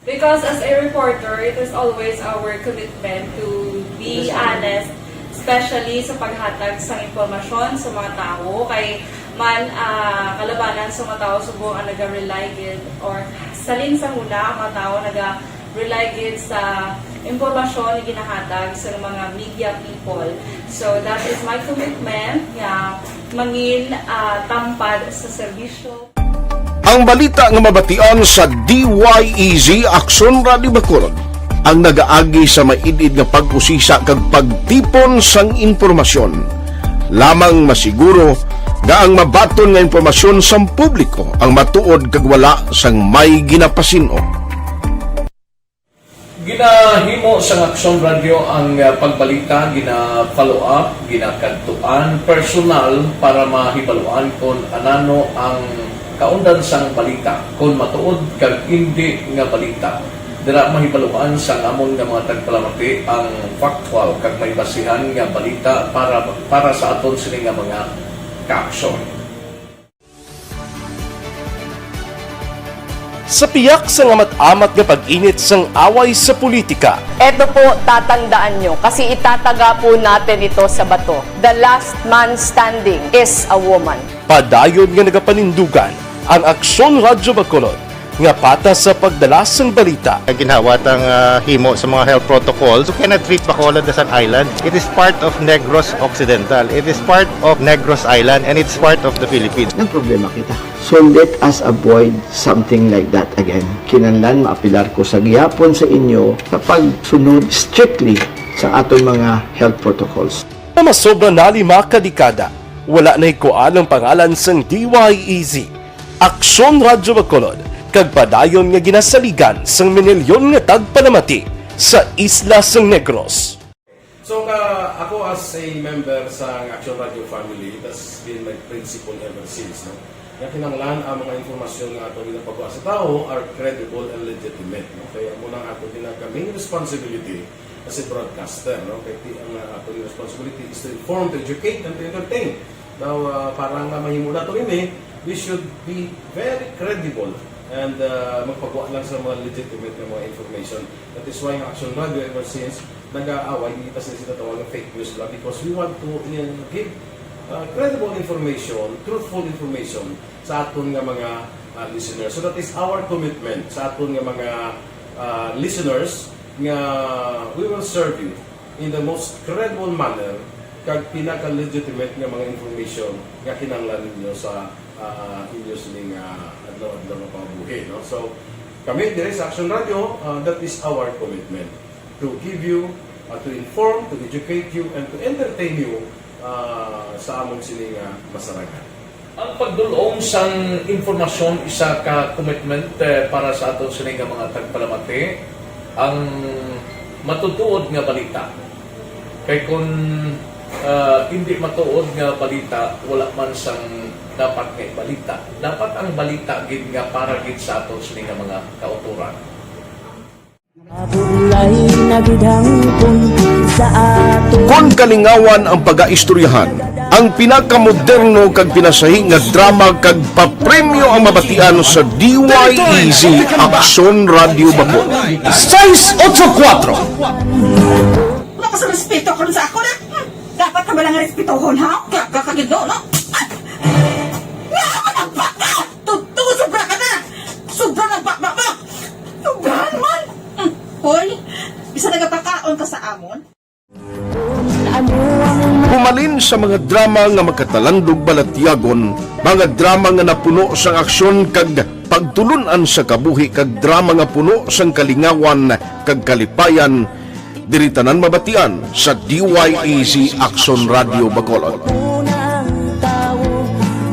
Because as a reporter, it is always our commitment to be honest, especially sa paghatag sa impormasyon sa mga tawo. Kay man, ah, kalabanan sa mga tawo subong ang naga-rely gid, or salin sa huna ang mga tawo naga-rely gid sa impormasyon nga ginahatag sa mga media people. So that is my commitment nga mangin, ah, tampad sa serbisyo. Ang balita nga mabatian sa D Y E Z Aksyon Radio Bacolod ang nagaagi sa maid-id nga pag-usisa kag pagtipon sang impormasyon. Lamang masiguro nga ang mabaton nga impormasyon sang publiko ang matuod kag wala sang may ginapasin-o. Ginahimo sang Aksyon Radio ang, ah, pagbalita, gina-follow up, ginakadtuan personal para mahibaluan kon anano ang kaundan sang balita, kon matuod kag indi nga balita. Dira mahibaluan sang amon nga mga tagpalamati ang factual kag may basihan nga balita para, para sa aton sini nga mga Action. Sa piyak sang amat-amat nga pag-init sang away sa politika, Eto po, tatandaan nyo, kasi itataga po natin ito sa bato. The last man standing is a woman. Padayon nga nagapanindugan ang Aksyon Radyo Bacolod nga patas sa pagdala sang balita. Ginhawa tang, ah, himo sa mga health protocols. You cannot treat Bacolod as an island. It is part of Negros Occidental. It is part of Negros Island, and it's part of the Philippines. Nagproblema kita. So let us avoid something like that again. Kinahanglan maapilar ko sa gihapon sa inyo sa pagsunod strictly sa aton mga health protocols. Nga masobra na lima ka dekada, wala na hikuan ang pangalan sang D Y E Z, Aksyon Radyo Bacolod, kag padayon nga ginasaligan sang minilyon nga tagpalamati sa isla sang Negros. So, ka, ako as a member sa Action Radio family, it has been my principle ever since, no? Nga kinahanglan ang mga informasyon nga ato ginapagawa sa tawo are credible and legitimate, no? Kaya amo nang ato ginaka main responsibility as a broadcaster, no? Kay ti-, ang, uh, ato responsibility is to inform, to educate, and to entertain. Now, uh, para nga mahimo nato ini, we should be very credible and, uh, magpagawa lang sa mga legitimate nga mga information. That is why ang Action Radio ever since nag-aaway, hindi pa sila sinatawag ng fake news lang because we want to, uh, give, uh, credible information, truthful information sa aton nga mga, uh, listeners. So that is our commitment sa aton nga mga, uh, listeners nga we will serve you in the most credible manner kag pinaka-legitimate nga mga information nga kinahanglan ninyo sa, uh, inyo sining, uh, adlaw-adlaw nga pangabuhi, no? So, kami diri sa Action Radio, uh, that is our commitment to give you, uh, to inform, to educate you, and to entertain you, uh, sa amon sini nga masarangan. Ang pagdul-ong sang impormasyon isa ka commitment, eh, para sa aton sini nga mga tagpalamati, ang matutuod nga balita. Kay kun, ah, indi matuod nga balita, wala man sang dapat nga ibalita. Dapat ang balita gid nga para gid sa aton sini nga mga kautoran. Mabulay na gid hangpon sa ato. Kon kalingawan ang pagaistoryahan, ang pinakamoderno kag pinasahi nga drama kag papremyo ang mabatian sa D Y E Z Aksyon Radio Bacolod. Sais otso kuwatro. Wala ka sa respeto karon sa ako na. Hmm, dapat ka ba lang respetohon, ha? Kaya ka kagid, no? Ah! Nga ako nagbaka! Totoo, sobra ka na! Sobra na ang bakbak mo! Sobra naman! Mm. Hoy, bisa nagapakaon ka sa amon? Humalin sa mga drama nga magkatalandog balatyagon, mga drama nga napuno sang aksyon kag pagtulun-an sa kabuhi, kag drama nga puno sang kalingawan kag kalipayan, diri tanan mabatian sa D Y E Z Aksyon Radio Bacolod. Unang tawo,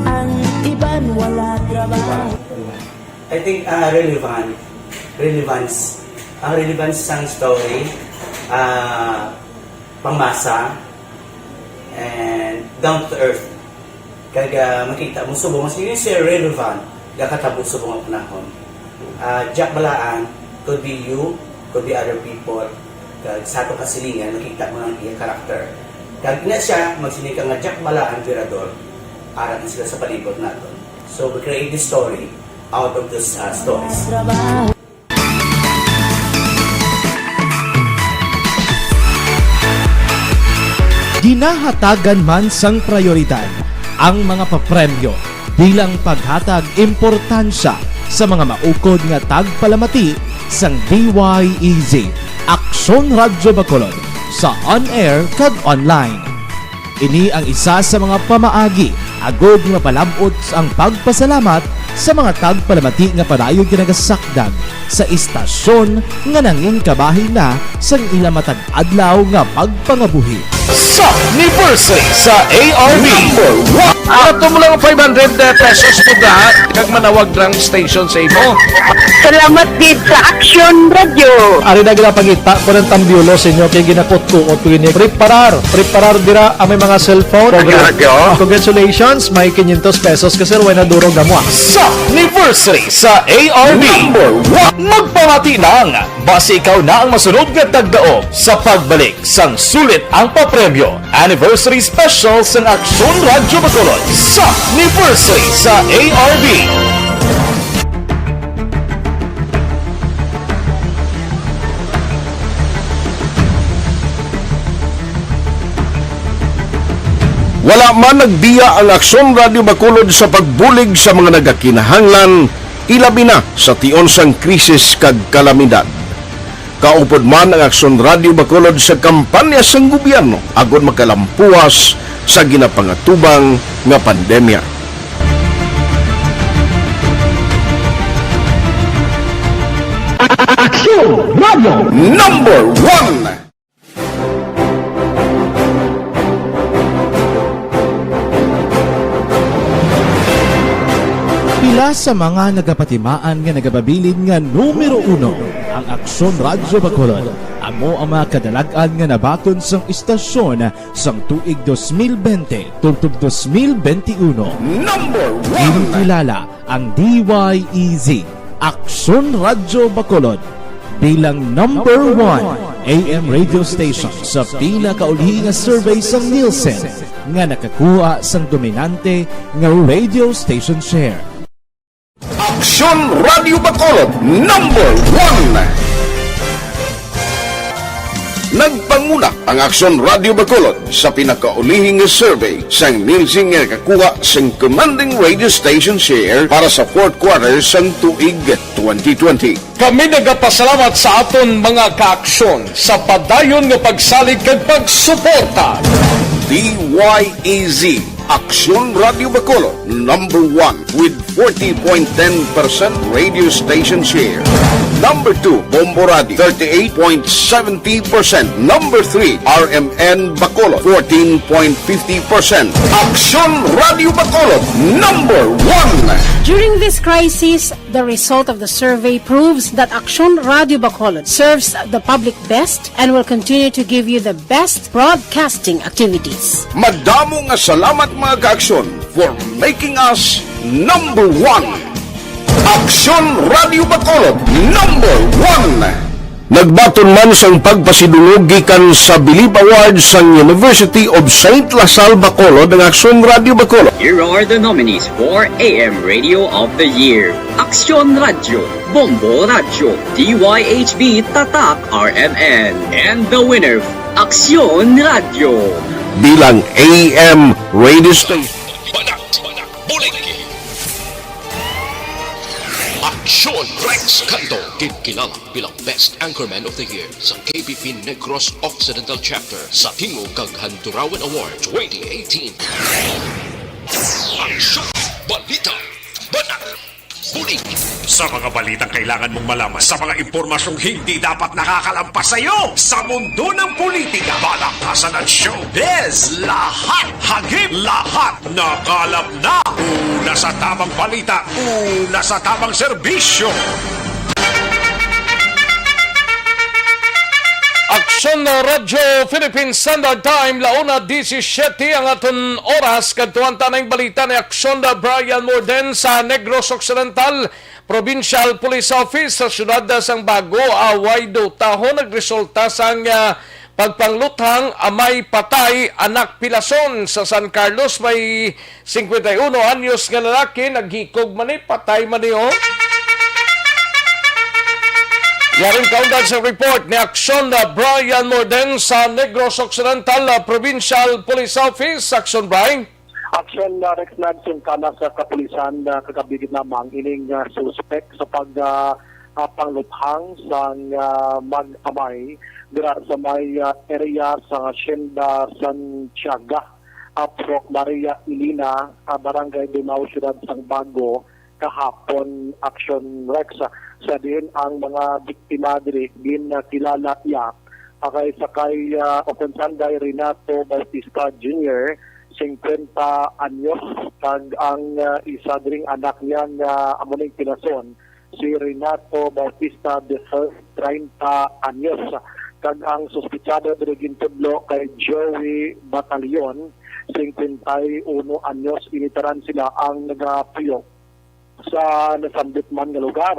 ang iban wala trabaho. I think, ah, relevant, relevance, ang relevance sang story, ah, pangmasa, and down to earth. Kag, ah, makita mo subong, mas yun siya relevant, gakatabo subong ang panahon. Ah, Jack Balaan, could be you, could be other people, kag sa atong kasilingan, makita mo ang iyang karakter. Kag ina siya, magsiling ka nga Jack Balaan, Virador, ara na sila sa palibot naton. So, we create this story out of those, uh, stories. Ginahatagan man sang prayoridad ang mga papremyo bilang paghatag importansya sa mga maukod nga tagpalamati sang D Y E Z, Aksyon Radyo Bacolod, sa on-air kag online. Ini ang isa sa mga pamaagi agod nga mapalab-ot ang pagpasalamat sa mga tagpalamati nga padayon ginagasakdag sa istasyon nga nangin kabahin na sang ila matag adlaw nga pagpangabuhi. Sa anniversary sa A R B. Number one. Ato mo lang five hundred pesos mo da, kag manawag lang station sa imo. Salamat gid sa Action Radio. Ari na ginapangita ko ng tambiolo sa inyo kay ginakutkuot ko ini. Preparar, preparar dira ang may mga cellphone. Ang radyo. Congratulations, may quinientos pesos ka, sir, way na duro gamwa. Sa anniversary sa A R B. Number one. Magpamati lang, basi ikaw na ang masunod nga tagdaog sa pagbalik sang sulit ang papremyo. Anniversary Special sang Aksyon Radyo Bacolod sa anniversary sa A R B. Wala man nagbiya ang Aksyon Radyo Bacolod sa pagbulig sa mga nagakinahanglan, ilabi na sa tion sang krisis kag kalamidad. Kaupod man ang Aksyon Radyo Bacolod sa kampanya sang gobyerno agod makalampuas sa ginapangatubang nga pandemya. Aksyon Radyo Number One. Pila sa mga nagapatimaan nga nagapabilin nga numero uno ang Aksyon Radyo Bacolod, amo ang mga kadalag-an nga nabaton sang istasyon sang tuig dos mil bente tubtob dos mil bente uno. Number one. Ginkilala ang D Y E Z, Aksyon Radyo Bacolod, bilang number one A M radio station sa pinakauli nga survey sang Nielsen nga nakakuha sang dominante nga radio station share. Aksyon Radyo Bacolod, number one. Nagpanguna ang Aksyon Radyo Bacolod sa pinakaulihing survey sang Nielsen nga nakakuha sang commanding radio station share para sa fourth quarter sang tuig twenty twenty. Kami nagapasalamat sa aton mga kaaksyon sa padayon nga pagsalig kag pagsuporta. D Y E Z, Aksyon Radyo Bacolod, number one with forty point ten percent radio station share. Number two, Bombo Radio, thirty-eight point seventy percent. Number three, R M N Bacolod, fourteen point fifty percent. Aksyon Radyo Bacolod, number one. During this crisis, the result of the survey proves that Aksyon Radyo Bacolod serves the public best and will continue to give you the best broadcasting activities. Madamo nga salamat, mga kaaksyon, for making us number one. Aksyon Radyo Bacolod, number one. Nagbaton man sang pagpasidungog gikan sa Bilib Awards sang University of Saint La Salle Bacolod ang Aksyon Radyo Bacolod. Here are the nominees for A M Radio of the Year: Aksyon Radyo, Bombo Radyo, D Y H B Tatak R M N, and the winner, Aksyon Radyo. Bilang A M radio station. Banat, banat, bulig. Aksyon Rex Canto, ginkilala bilang Best Anchorman of the Year sa K P P Negros Occidental Chapter sa Tingog kag Handurawan Award twenty eighteen. Aksyon, balita, banat, bulig. Sa mga balitang kailangan mong malaman, sa mga impormasyong hindi dapat nakakalampas sa iyo, sa mundo ng politika, balakasan at showbiz, lahat hagip, lahat nakalap na. Una sa tamang balita, una sa tamang serbisyo. Aksyon Radyo Philippine Standard Time, la una diecisiete ang aton oras. Kadtuan ta na ang balita ni Aksyon Brian Morden sa Negros Occidental Provincial Police Office sa siyudad sang Bago. Away dutahon nagresulta sang, ah, pagpangluthang, ah, may patay anak pilason. Sa San Carlos may cincuenta y uno anyos nga lalaki, naghikog man ni, patay man ni, oh. Yaring kaundan sa report ni Aksyon na Brian Morden sa Negros Occidental, ah, Provincial Police Office. Aksyon, Brian. Aksyon, ah, Rex, nagsungkana sa kapulisan, ah, kagabi gid lamang ining, ah, suspek sa pag, ah, ah, pangluthang sang, ah, mag-amay dira sa may, ah, area sa Hacienda Santiaga, ah, Pro Maria Elena, ah, Barangay Dunao, Siyudad sang Bago, kahapon, Aksyon Rex, ah, sa diin ang mga biktima diri ginkilala iya, ah, kay sakay, ah, Opensanday Renato Bautista Junior, cincuenta anyos, kag ang, ah, isa dring anak niya nga amo ning pilason, si Renato Bautista the third, treinta anyos, kag ang suspitsado diri gintudlo kay Joey Batalion, cincuenta y uno anyos. Ini tanan sila ang nagapuyo sa nasambit man nga lugar.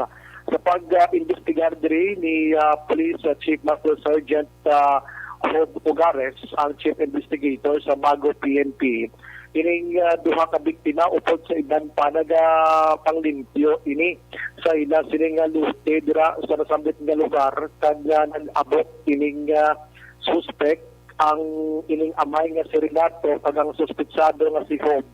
Sa pag-imbestigar diri ni, ah, Police, ah, Chief Master Sergeant, ah, Hob Ogares, ang Chief Investigator sa Bago P N P, ining, ah, duha ka biktima upod sa iban pa nagapanglimpyo ini sa ila sini nga lote dira sa nasambit nga lugar, kag, ah, nag-abot ining, ah, suspek, ang ining amay nga si Renato kag ang suspitsado nga si Hob,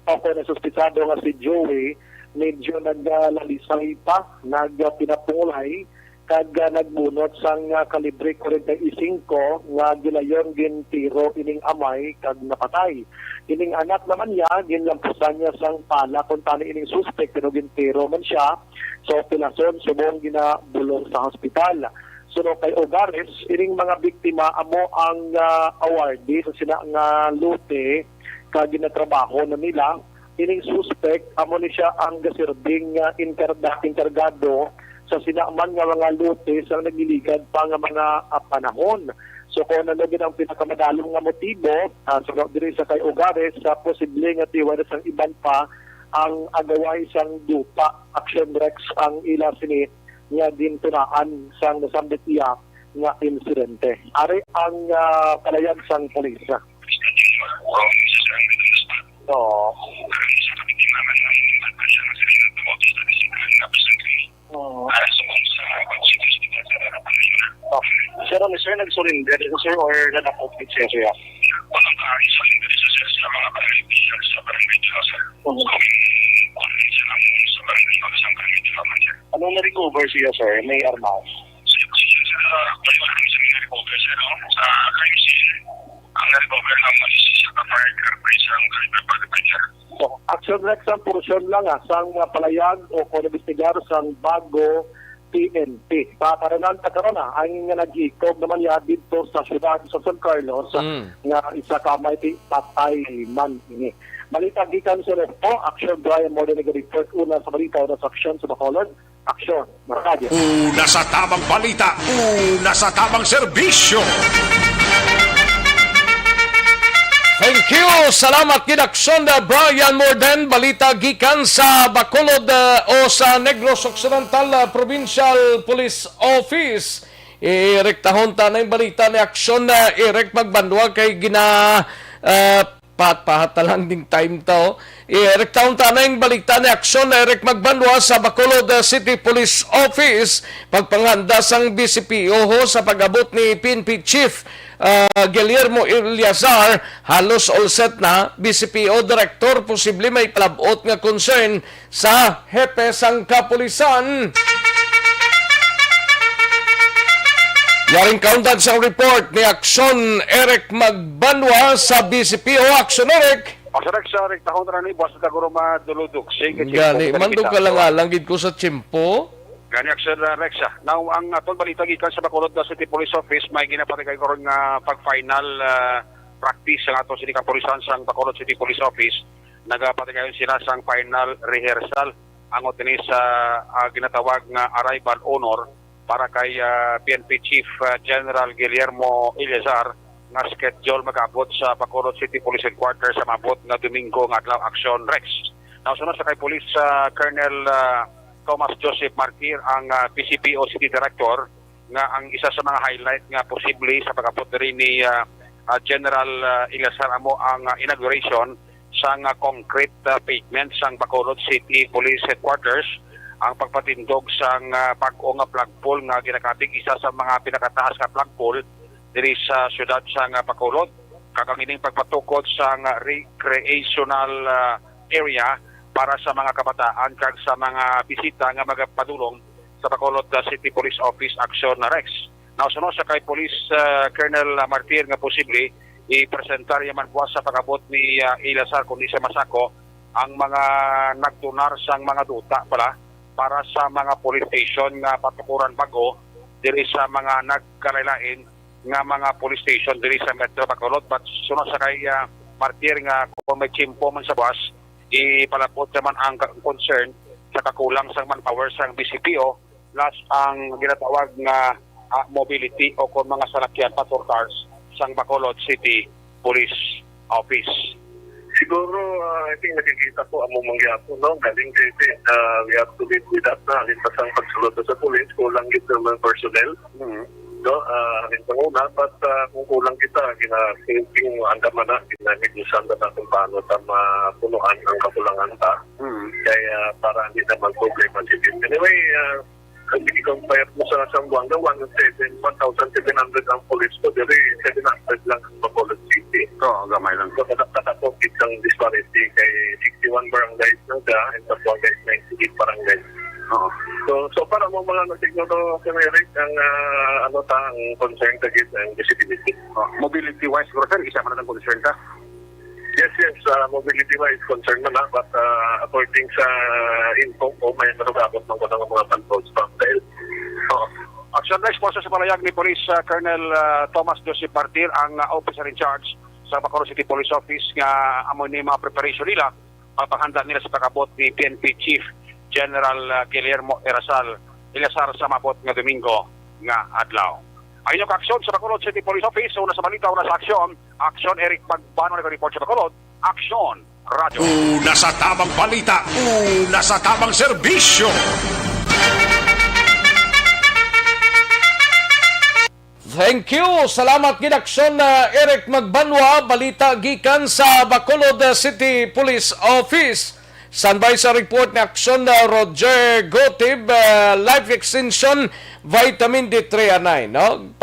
o kon ang suspitsado nga si Joey, medyo naglalisay pa, nagpinapungolay, kag, ah, nagbunot sang, ah, kalibre kwarenta y singko nga gilayon gintiro ining amay kag napatay. Ining anak naman niya, ginlampusan niya sang pala kuntani ining suspek, pero gintiro man siya. So, pilason subong ginabulong sa hospital. Suno kay Ogares, ining mga biktima amo ang, ah, awardee sa sina nga lote kag ginatrabaho na nila. Ining suspek amo ni siya ang gasirbing, ah, enkarga-, enkargado sa sina man nga mga lote sa nagliligad pa nga mga, ah, panahon. So, kung ano gid ang pinakamadalom nga motibo, ah, suno diri sa kay Ogares, sa posible nga tiwala sang iban pa ang agaway sang duta, Action Rex, ang ila sini nga gintunaan sang nasambit iya nga insidente. Ari ang, ah, palayag sang pulis. Oo. Oo. Sir, ano, sir, nag-surrender ito, sir, or nadakop gid siya, sir? Anong na-recover siya, sir? May armas? Ang na-recover naman is isa ka firecracker sa ang kalibre pa. So, Action Rex, ang portion lang, ah, sang, ah, palayag o kon imbestigar sang Bago P N P. Sa karanan ta karon, ah, ang nga nag-iikog naman niya didto sa siyudad sa San Carlos, ah, Mm. nga isa ka may ti-, patay man ini. Balita gikan sa North po, Action Brian Morden nag-report una sa balita, una sa aksyon sa Bacolod. Aksyon, mga radyo. Una sa tamang balita, una sa tamang serbisyo. Thank you. Salamat gid, Aksyon, uh, Brian Morden. Balita gikan sa Bacolod, uh, o sa Negros Occidental, uh, Provincial Police Office. Irektahon ta na yung balita ni Aksyon, uh, Eric Magbanwa kay gina, uh, Pahat-pahat na lang ding time to. Irektahon ta na yung balita ni Aksyon Eric Magbanwa sa Bacolod, uh, City Police Office. Pagpanghanda sang B C P O ho sa pag-abot ni P N P Chief, uh, Guillermo Eleazar, halos all set na. B C P O Director, posible may palabot nga concern sa hepe sang kapulisan. Yaring kaundan sa report ni Aksyon Eric Magbanwa sa B C P O. Aksyon, Eric. Aksyon, Eric, sa rektahon ra ni, buwas na taguro maduludog. Sige, Gani, Chief, mandog ka lang, alang gid ko sa tiyempo. Gani, Aksyon, uh, Rex, ah. Now, ang aton balita gikan sa Bacolod City Police Office, may ginapatigay karon nga pag-final, uh, practice sa aton sini kapulisan sang Bacolod City Police Office. Nagapatigayon sila sang final rehearsal angot ini sa, ah, ginatawag nga arrival honor para kay, ah, P N P Chief, ah, General Guillermo Eleazar nga schedule mag-abot sa Bacolod City Police Headquarters sa maabot nga Domingo nga adlaw, Aksyon Rex. Now, sunod sa kay Police, ah, Colonel, ah, Thomas Joseph Martir, ang, ah, P C P O City Director, nga ang isa sa mga highlight nga posible sa pag-abot diri ni, ah, ah, General, ah, Eleazar amo ang, ah, inauguration sang, ah, concrete, ah, pavement sang Bacolod City Police Headquarters, ang pagpatindog sang, ah, bag-o nga flagpole nga ginakabig, isa sa mga pinakataas nga flagpole diri sa siyudad sang, ah, Bacolod, kag ang ining pagpatukod sang, ah, recreational, ah, area para sa mga kabataan kag sa mga bisita nga magapadulong sa Bacolod, ah, City Police Office, Aksyon Rex. Now, suno sa kay Police, ah, Colonel Martir nga posible ipresentar iya man buwas sa pag-abot ni, ah, Eleazar, kundi sa masako ang mga nagdonar sang mga duta pala para sa mga police station nga patukuran bag-o diri sa mga nagkalain-lain nga mga police station diri sa Metro Bacolod. But suno sa kay, ah, Martir nga kung may tiyempo man sa buwas, ipalabot naman ang ka-, concern nakakulang sang manpower sang B C P O, plus ang ginatawag nga, ah, mobility o kon mga salakyan, patrol cars sang Bacolod City Police Office. Siguro, ah, I think nakikita ko amo man gyapon, no? Galing kay, ah, we have to live with that na. Halin pa sang pagsulod sa police, kulang gid naman personnel. Mhm. No? Ah, halin pa una, but, ah, kung kulang kita, gina-, ting-, ting-, anda man na, ginamit yung sanda na kung paano ta mapunuan ang kakulangan ta. Mhm. Kaya para hindi naman problema si Jim. Anyway, ah, kung i-compare mo sa Zamboanga, one seven, one thousand seven hundred ang police ko, diri seven hundred lang ang Bacolod City. Oo, gamay lang. So, kada, kada pocket ang disparity kay sixty-one barangays lang siya, and Zamboanga is ninety-eight barangays. Oo. So, so para mo mga siguro, Sir Eric, ang, ah, ano ta, ang concern ta gid ang visibility. Oh, mobility-wise, siguro, sir, isa man ang concern ta. Yes, yes, ah, mobility-wise, concern man na, but, ah, according sa info ko, may nagabot man ko ng mga patrols from the L T O. Oo. Action na, sponsor sa palayag ni Police, ah, Colonel, ah, Thomas Joseph Martir, ang, ah, officer in charge sa Bacolod City Police Office nga amo ni mga preparation nila, pagpanghanda nila sa pag-abot ni P N P Chief General, ah, Guillermo Erasal Eleazar sa maabot nga Domingo nga adlaw. Ang inyong kaaksyon sa Bacolod City Police Office, una sa balita, una sa aksyon. Aksyon, Eric Pagbano, nag-report sa Bacolod. Aksyon, Radyo. Una sa tamang balita, una sa tamang serbisyo. Thank you. Salamat gid, Aksyon, uh, Eric Magbanwa. Balita gikan sa Bacolod, uh, City Police Office. Standby sa report ni Aksyon, uh, Roger Gotib, uh, Life Extension, Vitamin D three and nine, no?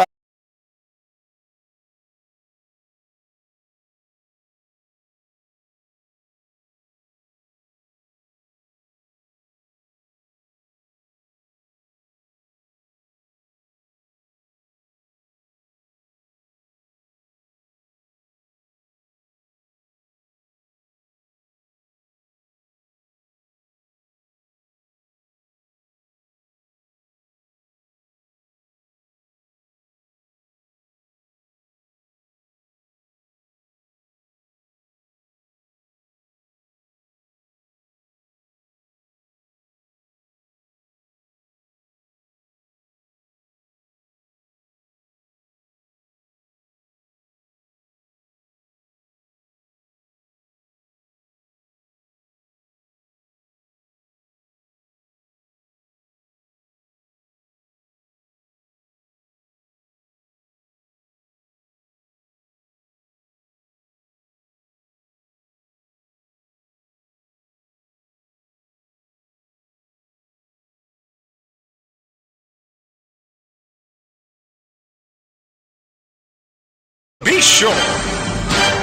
Bisyo.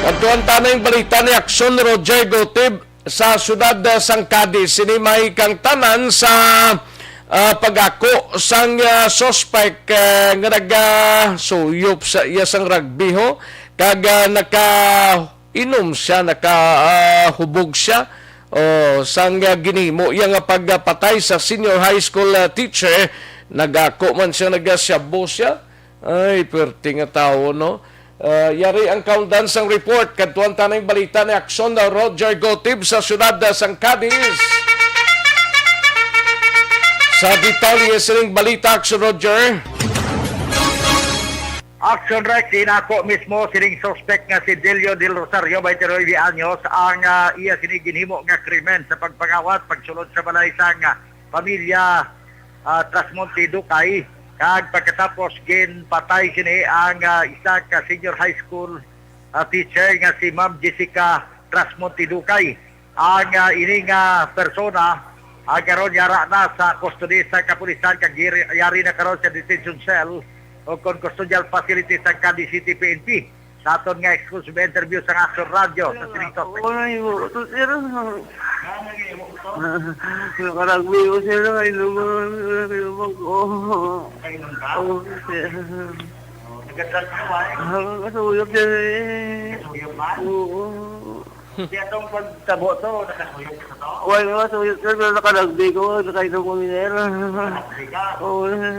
Kadtuan ta na ang balita ni Aksyon Roger Gotib sa siyudad, ah, sang Cadiz. Sini may kangtanan sa, ah, pag-ako sang, ah, suspect, ah, nga nagasuyop sa iya sang rugby, ho, kag, ah, nakainom siya, naka, ah, hubog siya, oh, sang, ah, ginhimo iya nga pagpatay sa senior high school, ah, teacher. Nag-ako man siya, nagasyabu siya. Ay, perti nga tawo, no? Ah, yari ang kaundan sang report. Kadtuan ta na ang balita ni Aksyon Roger Gotib sa siyudad, ah, sang Cadiz. Sa detalye sining balita, Aksyon Roger. Action Rex, inako mismo sining suspect nga si Delio Del Rosario, twenty-nine anyos, ang, ah, iya sini ginhimo nga krimen sa pagpangawat, pagsulod sa balay sang, ah, pamilya, ah, Trasmonte Ducay, kag pagkatapos ginpatay sini ang, ah, isa ka senior high school, ah, teacher nga si Ma'am Jessica Trasmonte Ducay. Ang, ah, ini nga persona, ah, karon yara na sa kustodiya sa kapulisan kag yari, yari na karon sa detention cell o kon custodial facility sa Cadiz City P N P. Sa aton nga exclusive interview sa Action Radio sa sining topic. Wala yung utos, sir. Nakaragbi ko, sir. Nakainom, nakainom ako. Nakainom ka? Oo, sir. Nagkatras ka ba, eh? Ah, kasuyop, sir, eh. Kasuyop ba? Oo. Di atong pagtabo to, nakasuyop ka to? Wala, nakasuyop, sir, pero nakaragbi ko, nakainom kami, sir. Nakaragbi ka? Oo, sir.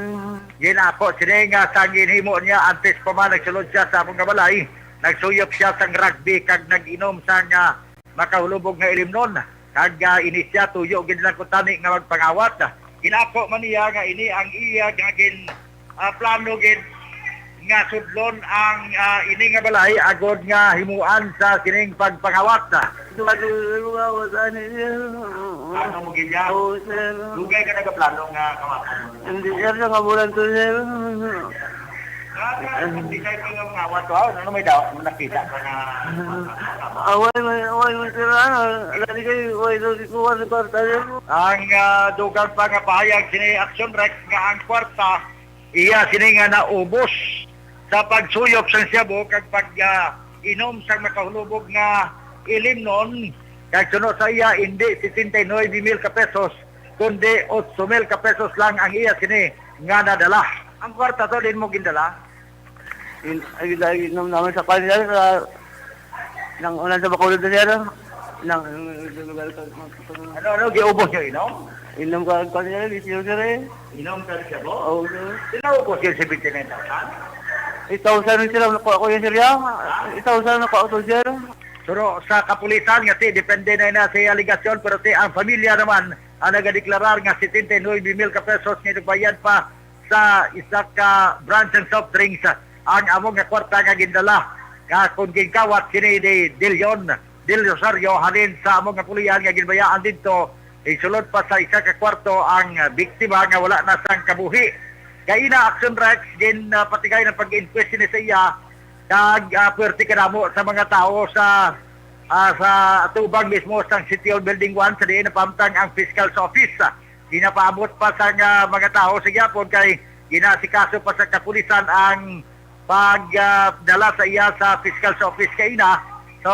Ginako sini nga sa ginhimo niya antes pa man nagsulod siya sa among nga balay, nagsuyop siya sang rugby kag nag-inom sang, ah, makahulubog nga ilimnon. Kag, ah, ini siya tuyo gid lang kuntani nga magpangawat. Ginako man niya nga ini ang iya nga gin, ah, plano gid nga sudlon ang, ah, ini nga balay agod nga himuan sa sining pagpangawat. Duha ka mga awas ani, sir. Ano mo gid niya? Oo, sir. Dugay ka nagaplano nga kawatan mo? Hindi, sir, sa kabulan to, sir. Ah, ah, hindi kayo pa nga mga awat, ah. Ano may daw? Nakita ka na? Away man, away man, sir, ano, lagi kayo, away daw si Kuwan, si Kwarta, sir. Ang, ah, dugang pa nga pahayag sini Action Rex nga ang kwarta, iya sini nga naubos sa pagsuyop sang shabu kag pag, ah, inom sang makahulubog nga ilimnon, kag suno sa iya, hindi sesenta y nuebe mil ka pesos, kundi otso mil ka pesos lang ang iya sini nga nadala. Ang kwarta to, din mo gindala? In, ay, dahil inom naman sa kanya, sa, nang unan sa Bacolod na siya, no? Nang, lugar sa, Ano, ano, giubos niyo inom? Inom ka, ka niya, di siya, sir, eh. Inom ka siya, bo? Oo, sir. Sinaubos yung seventy-nine thousand? Eight thousand sila, nakuha ko yun, sir, ya. Ha? Eight thousand nakuha ko, sir. Pero sa kapulisan nga si, depende na na sa alegasyon, pero si ang pamilya naman ang nagadeklarar nga setenta y nuebe mil ka pesos nga nagbayad pa sa isa ka brand sang soft drinks ang amo nga kwarta nga gindala nga kon ginkawat sini ni Dilion Del Rosario halin sa amo nga pulian nga ginbayaan didto. Isulod pa sa isa ka kwarto ang biktima nga wala na sang kabuhi. Kaina, Action Rex, gin, ah, patigay ng pag-inquest sini sa iya kag, ah, puwerte kadamo sa mga tawo sa, ah, sa atubang mismo sang City Hall Building one sa diin napamtang ang fiscal's office. Ginapaabot pa sang, ah, mga tawo sa gihapon kay ginaasikaso pa sa kapulisan ang pag, ah, dala sa iya sa fiscal's office kaina. So,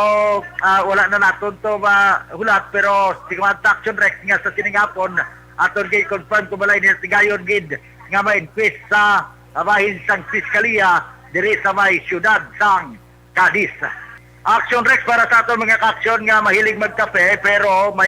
ah, wala na naton to mahulat, pero si Command Action Rex nga sa sining hapon, aton gid confirm kung balay niya tigayon gid nga ma-inquest sa bahin sang piskalya diri sa may siyudad sang Cadiz. Action Rex para sa aton mga ka-action nga mahilig magkape, pero may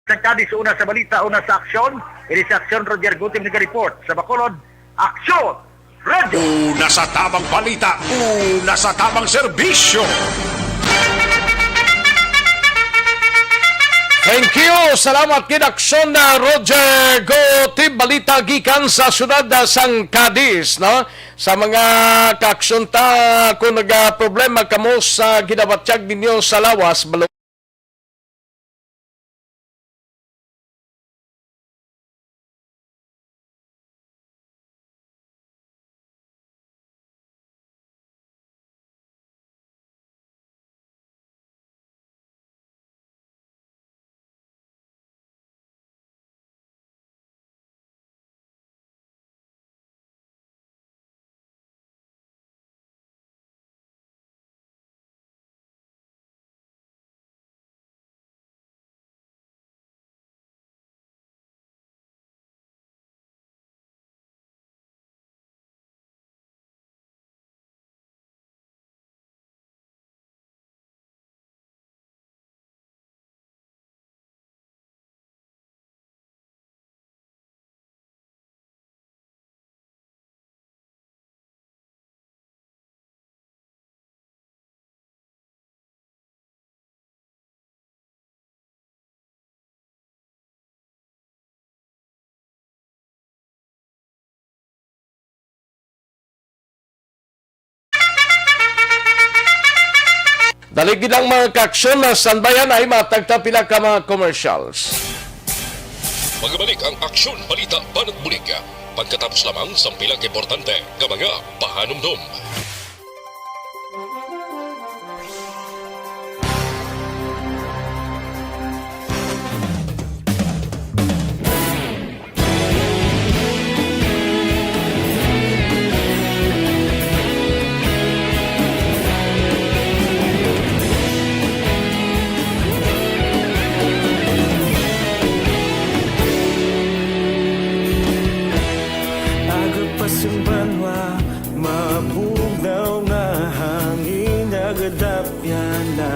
Sa Cadiz, una sa balita, una sa aksyon, ini sa aksyon, Roger Gutim naga-report. Sa Bacolod, Aksyon Radio. Una sa tamang balita, una sa tamang serbisyo. Thank you. Salamat gid, Aksyon na Roger Gutim. Balita gikan sa siyudad, ah, sang Cadiz, no? Sa mga kaaksyon ta, kung nagaproblema kamo sa ginabatyag ninyo sa lawas, balo- Dali gid ang mga kaaksyon na standbyan ay matagta pila ka mga commercials. Magbalik ang Aksyon Balita Banat Bulig. Pagkatapos lamang sang pila ka importante nga mga pahanumdom. Aga pa sang banwa, mabugnaw nga hangin, nagadapyan na.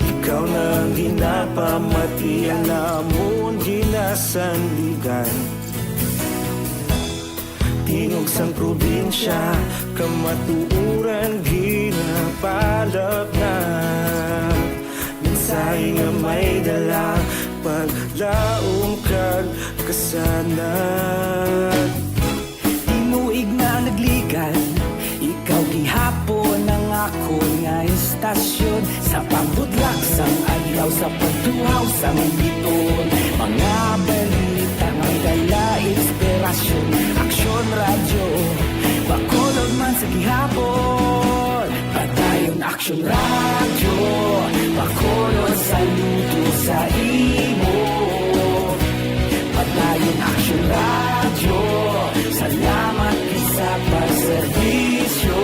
Ikaw na ang ginapamati, ang amon ginasandigan. Tingog sang probinsya, kamatuoran ginapalapnag. Mensahe nga may dala, paglaom kag kasanag. Tinuig nga nagligad, ikaw gihapon ang akon nga istasyon. Sa pagbudlak sang adlaw, sa pagtuhaw sang bituon, mga balita nga may dala inspirasyon. Aksyon Radyo, Bacolod man sa gihapon. Padayon Aksyon Radyo, Bacolod, saludo sa imo. Padayon Aksyon Radyo, salamat gid sa pagserbisyo.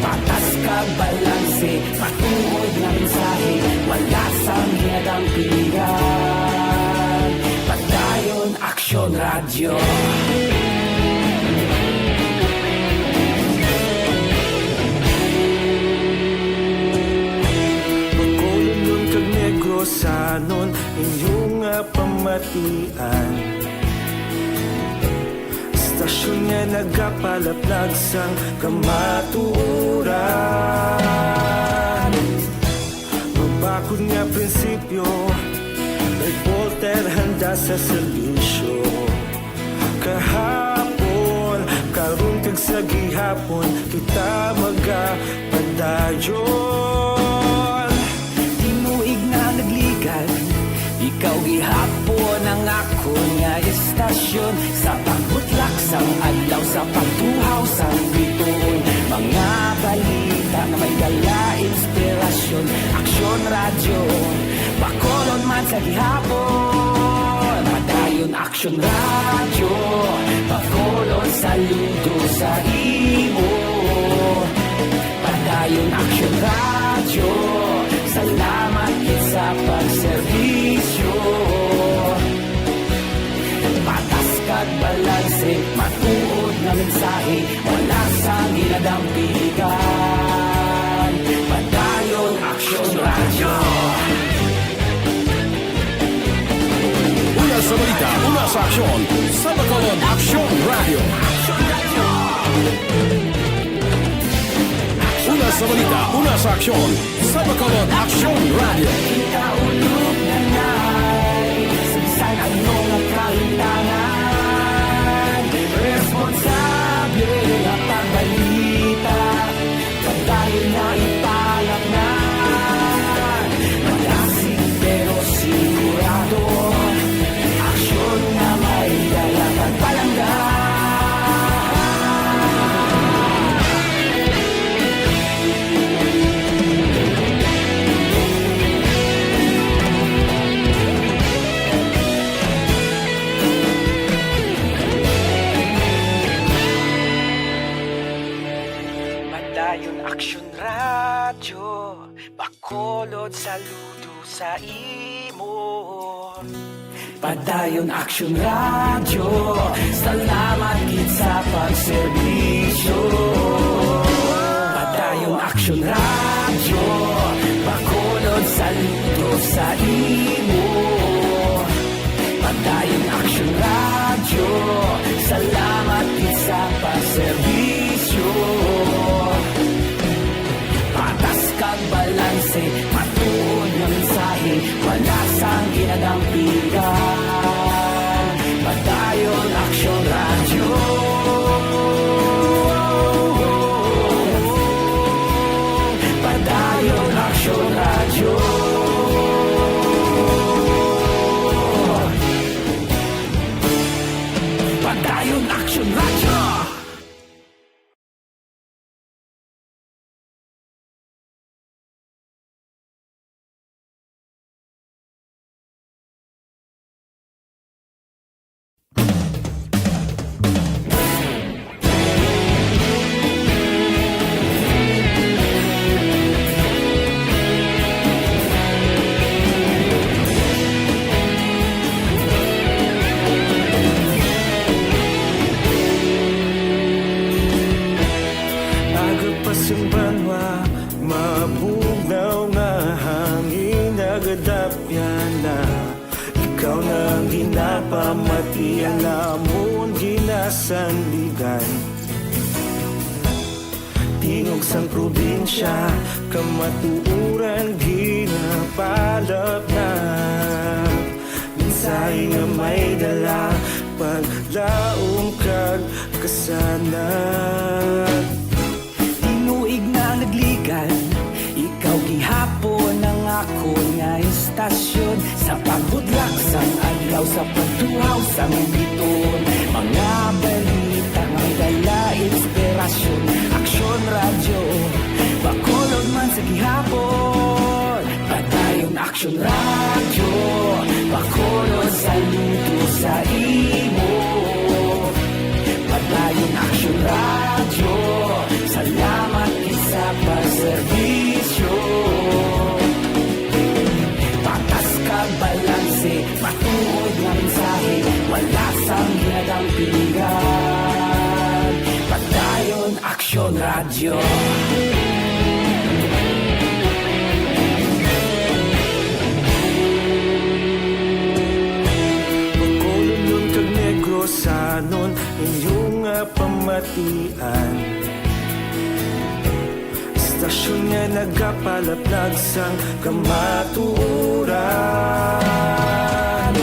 Patas kag balanse, matuod nga mensahe, wala sang ginadampigan. Padayon Aksyon Radyo. Bacolodnon kag Negrosanon, inyo nga pamatian. Istasyon nga nagapalaplag sang kamatuoran. Mabakod nga prinsipyo, reporter handa sa serbisyo. Kahapon, karon kag sa gihapon, kita magapadayon. Tinuig nga nagligad, ikaw gihapon ang akon nga istasyon. Sa pagbutlak sang adlaw, sa pagtuhaw sang bituon, mga balita nga may dala inspirasyon. Aksyon Radyo, Bacolod man sa gihapon. Padayon Aksyon Radyo, Bacolod, saludo sa imo. Padayon Aksyon Radyo, salamat gid sa pagserbisyo. Patas kag balanse, matuod nga mensahe, wala sang ginadampigan. Padayon Aksyon Radyo. Una sa balita, una sa aksyon, sa Bacolod Aksyon Radyo. Una sa balita, una sa aksyon, sa Bacolod Aksyon Radyo. Kita ulog na nai, sa bisan ano nga kahitangan, responsable nga pagbalita. Padayon na ipalapnan, malasig pero sigurado. Aksyon nga may dala kag palangga. Padayon Aksyon Radyo, Bacolod, saludo sa imo. Padayon Aksyon Radyo, salamat gid sa pagserbisyo. Padayon Aksyon Radyo, Bacolod, saludo sa imo. Padayon Aksyon Radyo, salamat gid sa pagserbisyo. Patas kag balanse, matuod nga mensahe, wala sang ginadampigan. Padayon Aksyon Radyo. Padayon Sang banwa, mabugnaw nga hangin nagadapyan na. Ikaw na ang ginapamatian namon ginasandigan. Tingog sang probinsya, kamatuoran ginapalapnap. Mensahe nga may dala, paglaom kag kasanag. Tinuig na nagligad, ikaw gihapon ang akon nga istasyon. Sa pagbudlak sang adlaw, sa pagtuhaw sang bituon, mga balita may dala inspirasyon. Aksyon Radyo, Bacolod man sa gihapon. Padayon Aksyon Radyo, Bacolod, saludo sa imo. Padayon Aksyon Radyo, salamat gid sa pagserbisyo. Patas kag balanse, matuod nga mensahe, wala sang ginadampigan. Padayon Aksyon Radyo. Bacolodnon kag Negrosanon, inyo nga pamatian. Istasyon nga nagapalaplag sang kamatuoran.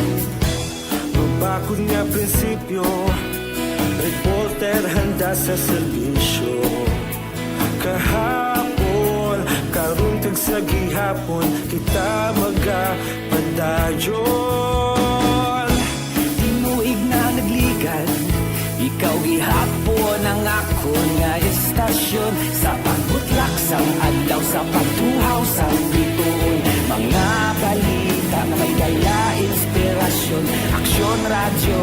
Mabakod nga prinsipyo, reporter handa sa serbisyo. Kahapon, karon kag sa gihapon, kita magapadayon. Tinuig na nagligad, ikaw gihapon ang akon nga istasyon. Sa pagbutlak sang adlaw, sa pagtuhaw sang bituon, mga balita nga may dala inspirasyon. Aksyon Radyo,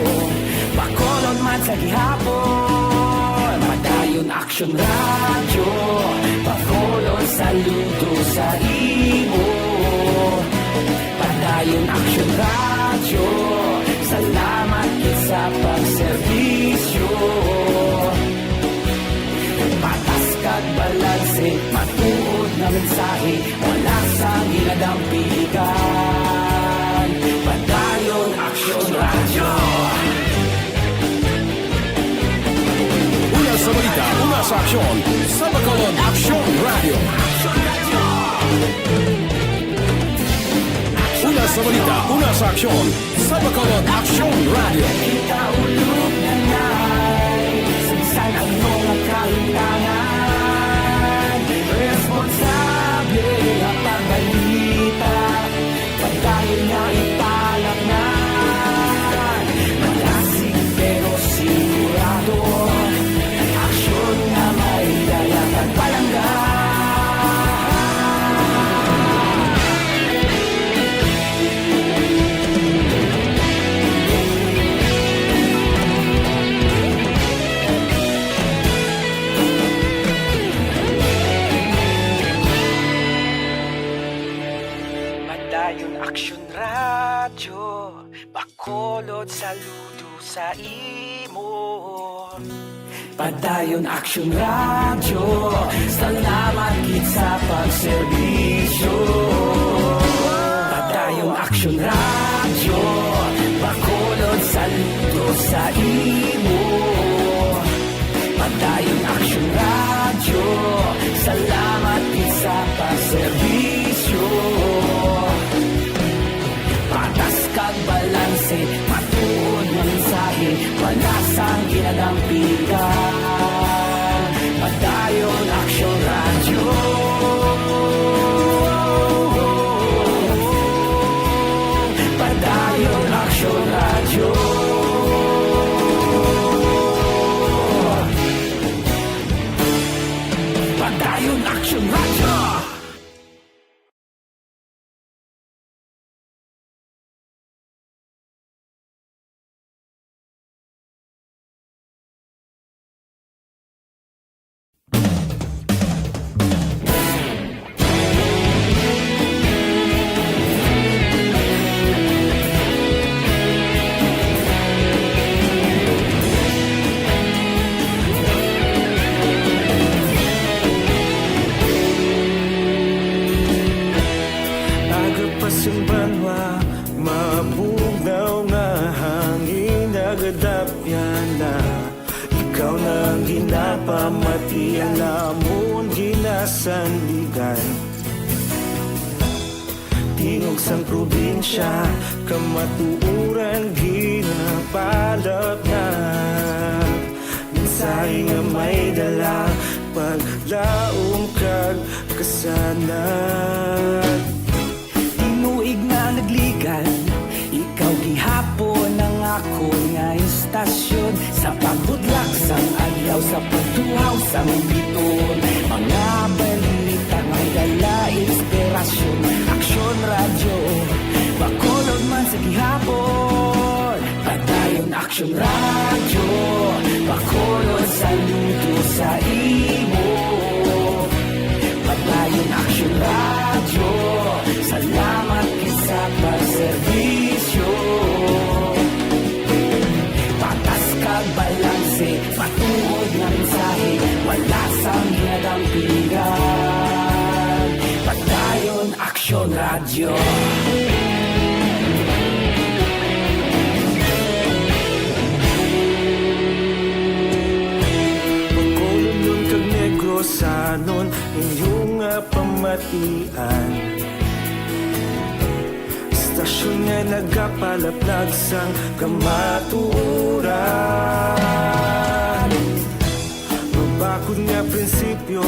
Bacolod man sa gihapon. Padayon Aksyon Radyo, Bacolod, saludo sa imo. Padayon Aksyon Radyo, salamat gid sa pagserbisyo. Patas kag balanse, matuod nga mensahe, wala sang ginadampigan. Padayon Aksyon Radyo. Una sa balita, una sa aksyon, sa Bacolod Aksyon Radyo. Una sa balita, una sa aksyon, sa Bacolod Aksyon Radyo. Kita ulog na nai, sa bisan ano nga kahimtangan, responsable nga pagbalita. Padayon nga ipalapnan, malasig pero sigurado, aksyon nga may dala kag palangga. Padayon Aksyon Radyo, Bacolod, saludo sa imo. Padayon Aksyon Radyo, salamat gid sa pagserbisyo. Padayon Aksyon Radyo, Bacolod, saludo sa imo. Padayon Aksyon Radyo, salamat gid sa pagserbisyo. Patas kag balanse, matuod nga mensahe, wala sang ginadampigan. Padayon Aksyon Radyo. Padayon Aksyon Radyo. Padayon Aksyon Radyo. sandigan. Tingog sang probinsya, kamatuoran ginapalapnag. Mensahe nga may dala, paglaom kag kasanag. Tinuig nga nagligan, ikaw gihapon ang akon nga istasyon. Sa pagbutlak sang adlaw, sa pagtuhaw sang biton, mga balita nga may dala inspirasyon. Aksyon Radyo, Bacolod man sa gihapon. Padayon Aksyon Radyo, Bacolod, saludo sa imo. Padayon Aksyon Radyo, salamat gid sa pagserbisyo. Patas kag balanse, matuod nga mensahe, wala sang ginadampigan. Padayon Aksyon Radyo. Bacolodnon kag Negrosanon, inyo nga pamatian. Istasyon nga nagapalaplag sang kamatuoran. Mabakod nga prinsipyo,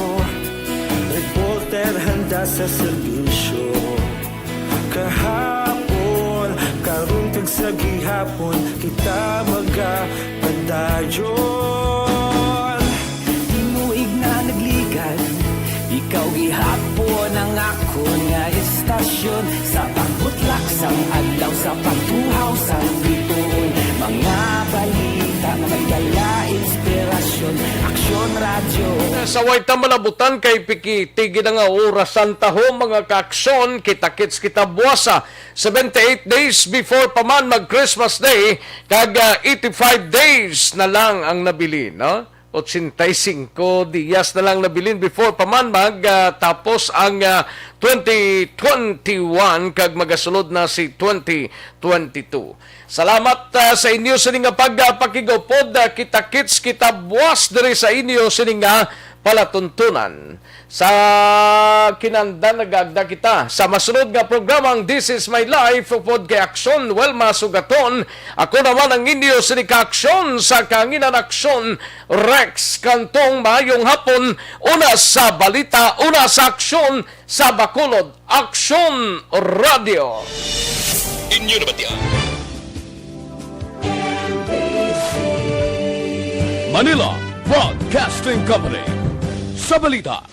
reporter handa sa serbisyo. Kahapon, karon kag sa gihapon, kita magapadayon. Tinuig na nagligan, ikaw gihapon ang akon nga istasyon. Sa pagbutlak sang adlaw, sa pagtuhaw sang bituon, mga balita nga may dala inspirasyon. Aksyon Radyo. Sa way ta malabutan kay piki Tigid na nga oras sang taho, mga kaaksyon, kita-kits kita buwasa. Seventy-eight days before pa man mag Christmas Day, kag, ah, eighty-five days na lang ang nabilin, no? Ochenta y cinco días na lang nabilin before pa man mag, ah, tapos ang, ah, twenty twenty-one, kag magasulod na si twenty twenty-two. Salamat, ah, sa inyo sini nga pag, ah, pakigupod, ah, kita-kits kita buwas diri sa inyo sini nga palatuntunan. Sa kinahanglan, nagaagda kita sa masunod nga programang This Is My Life, upod kay Aksyon Wilma Sugaton. Ako naman ang inyo sini ka Aksyon sa kahanginan, Aksyon Rex Cantong. Maayong hapon, una sa balita, una sa aksyon sa Bacolod, Aksyon Radyo. Inyo nabatian. Manila Broadcasting Company. Sa balita,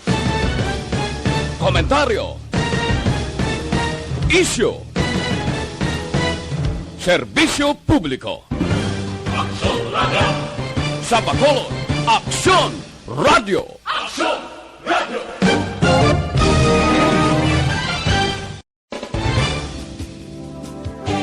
komentaryo, isyu, serbisyo publiko. Aksyon Radyo. Sa Bacolod, Aksyon Radyo. Aksyon Radyo.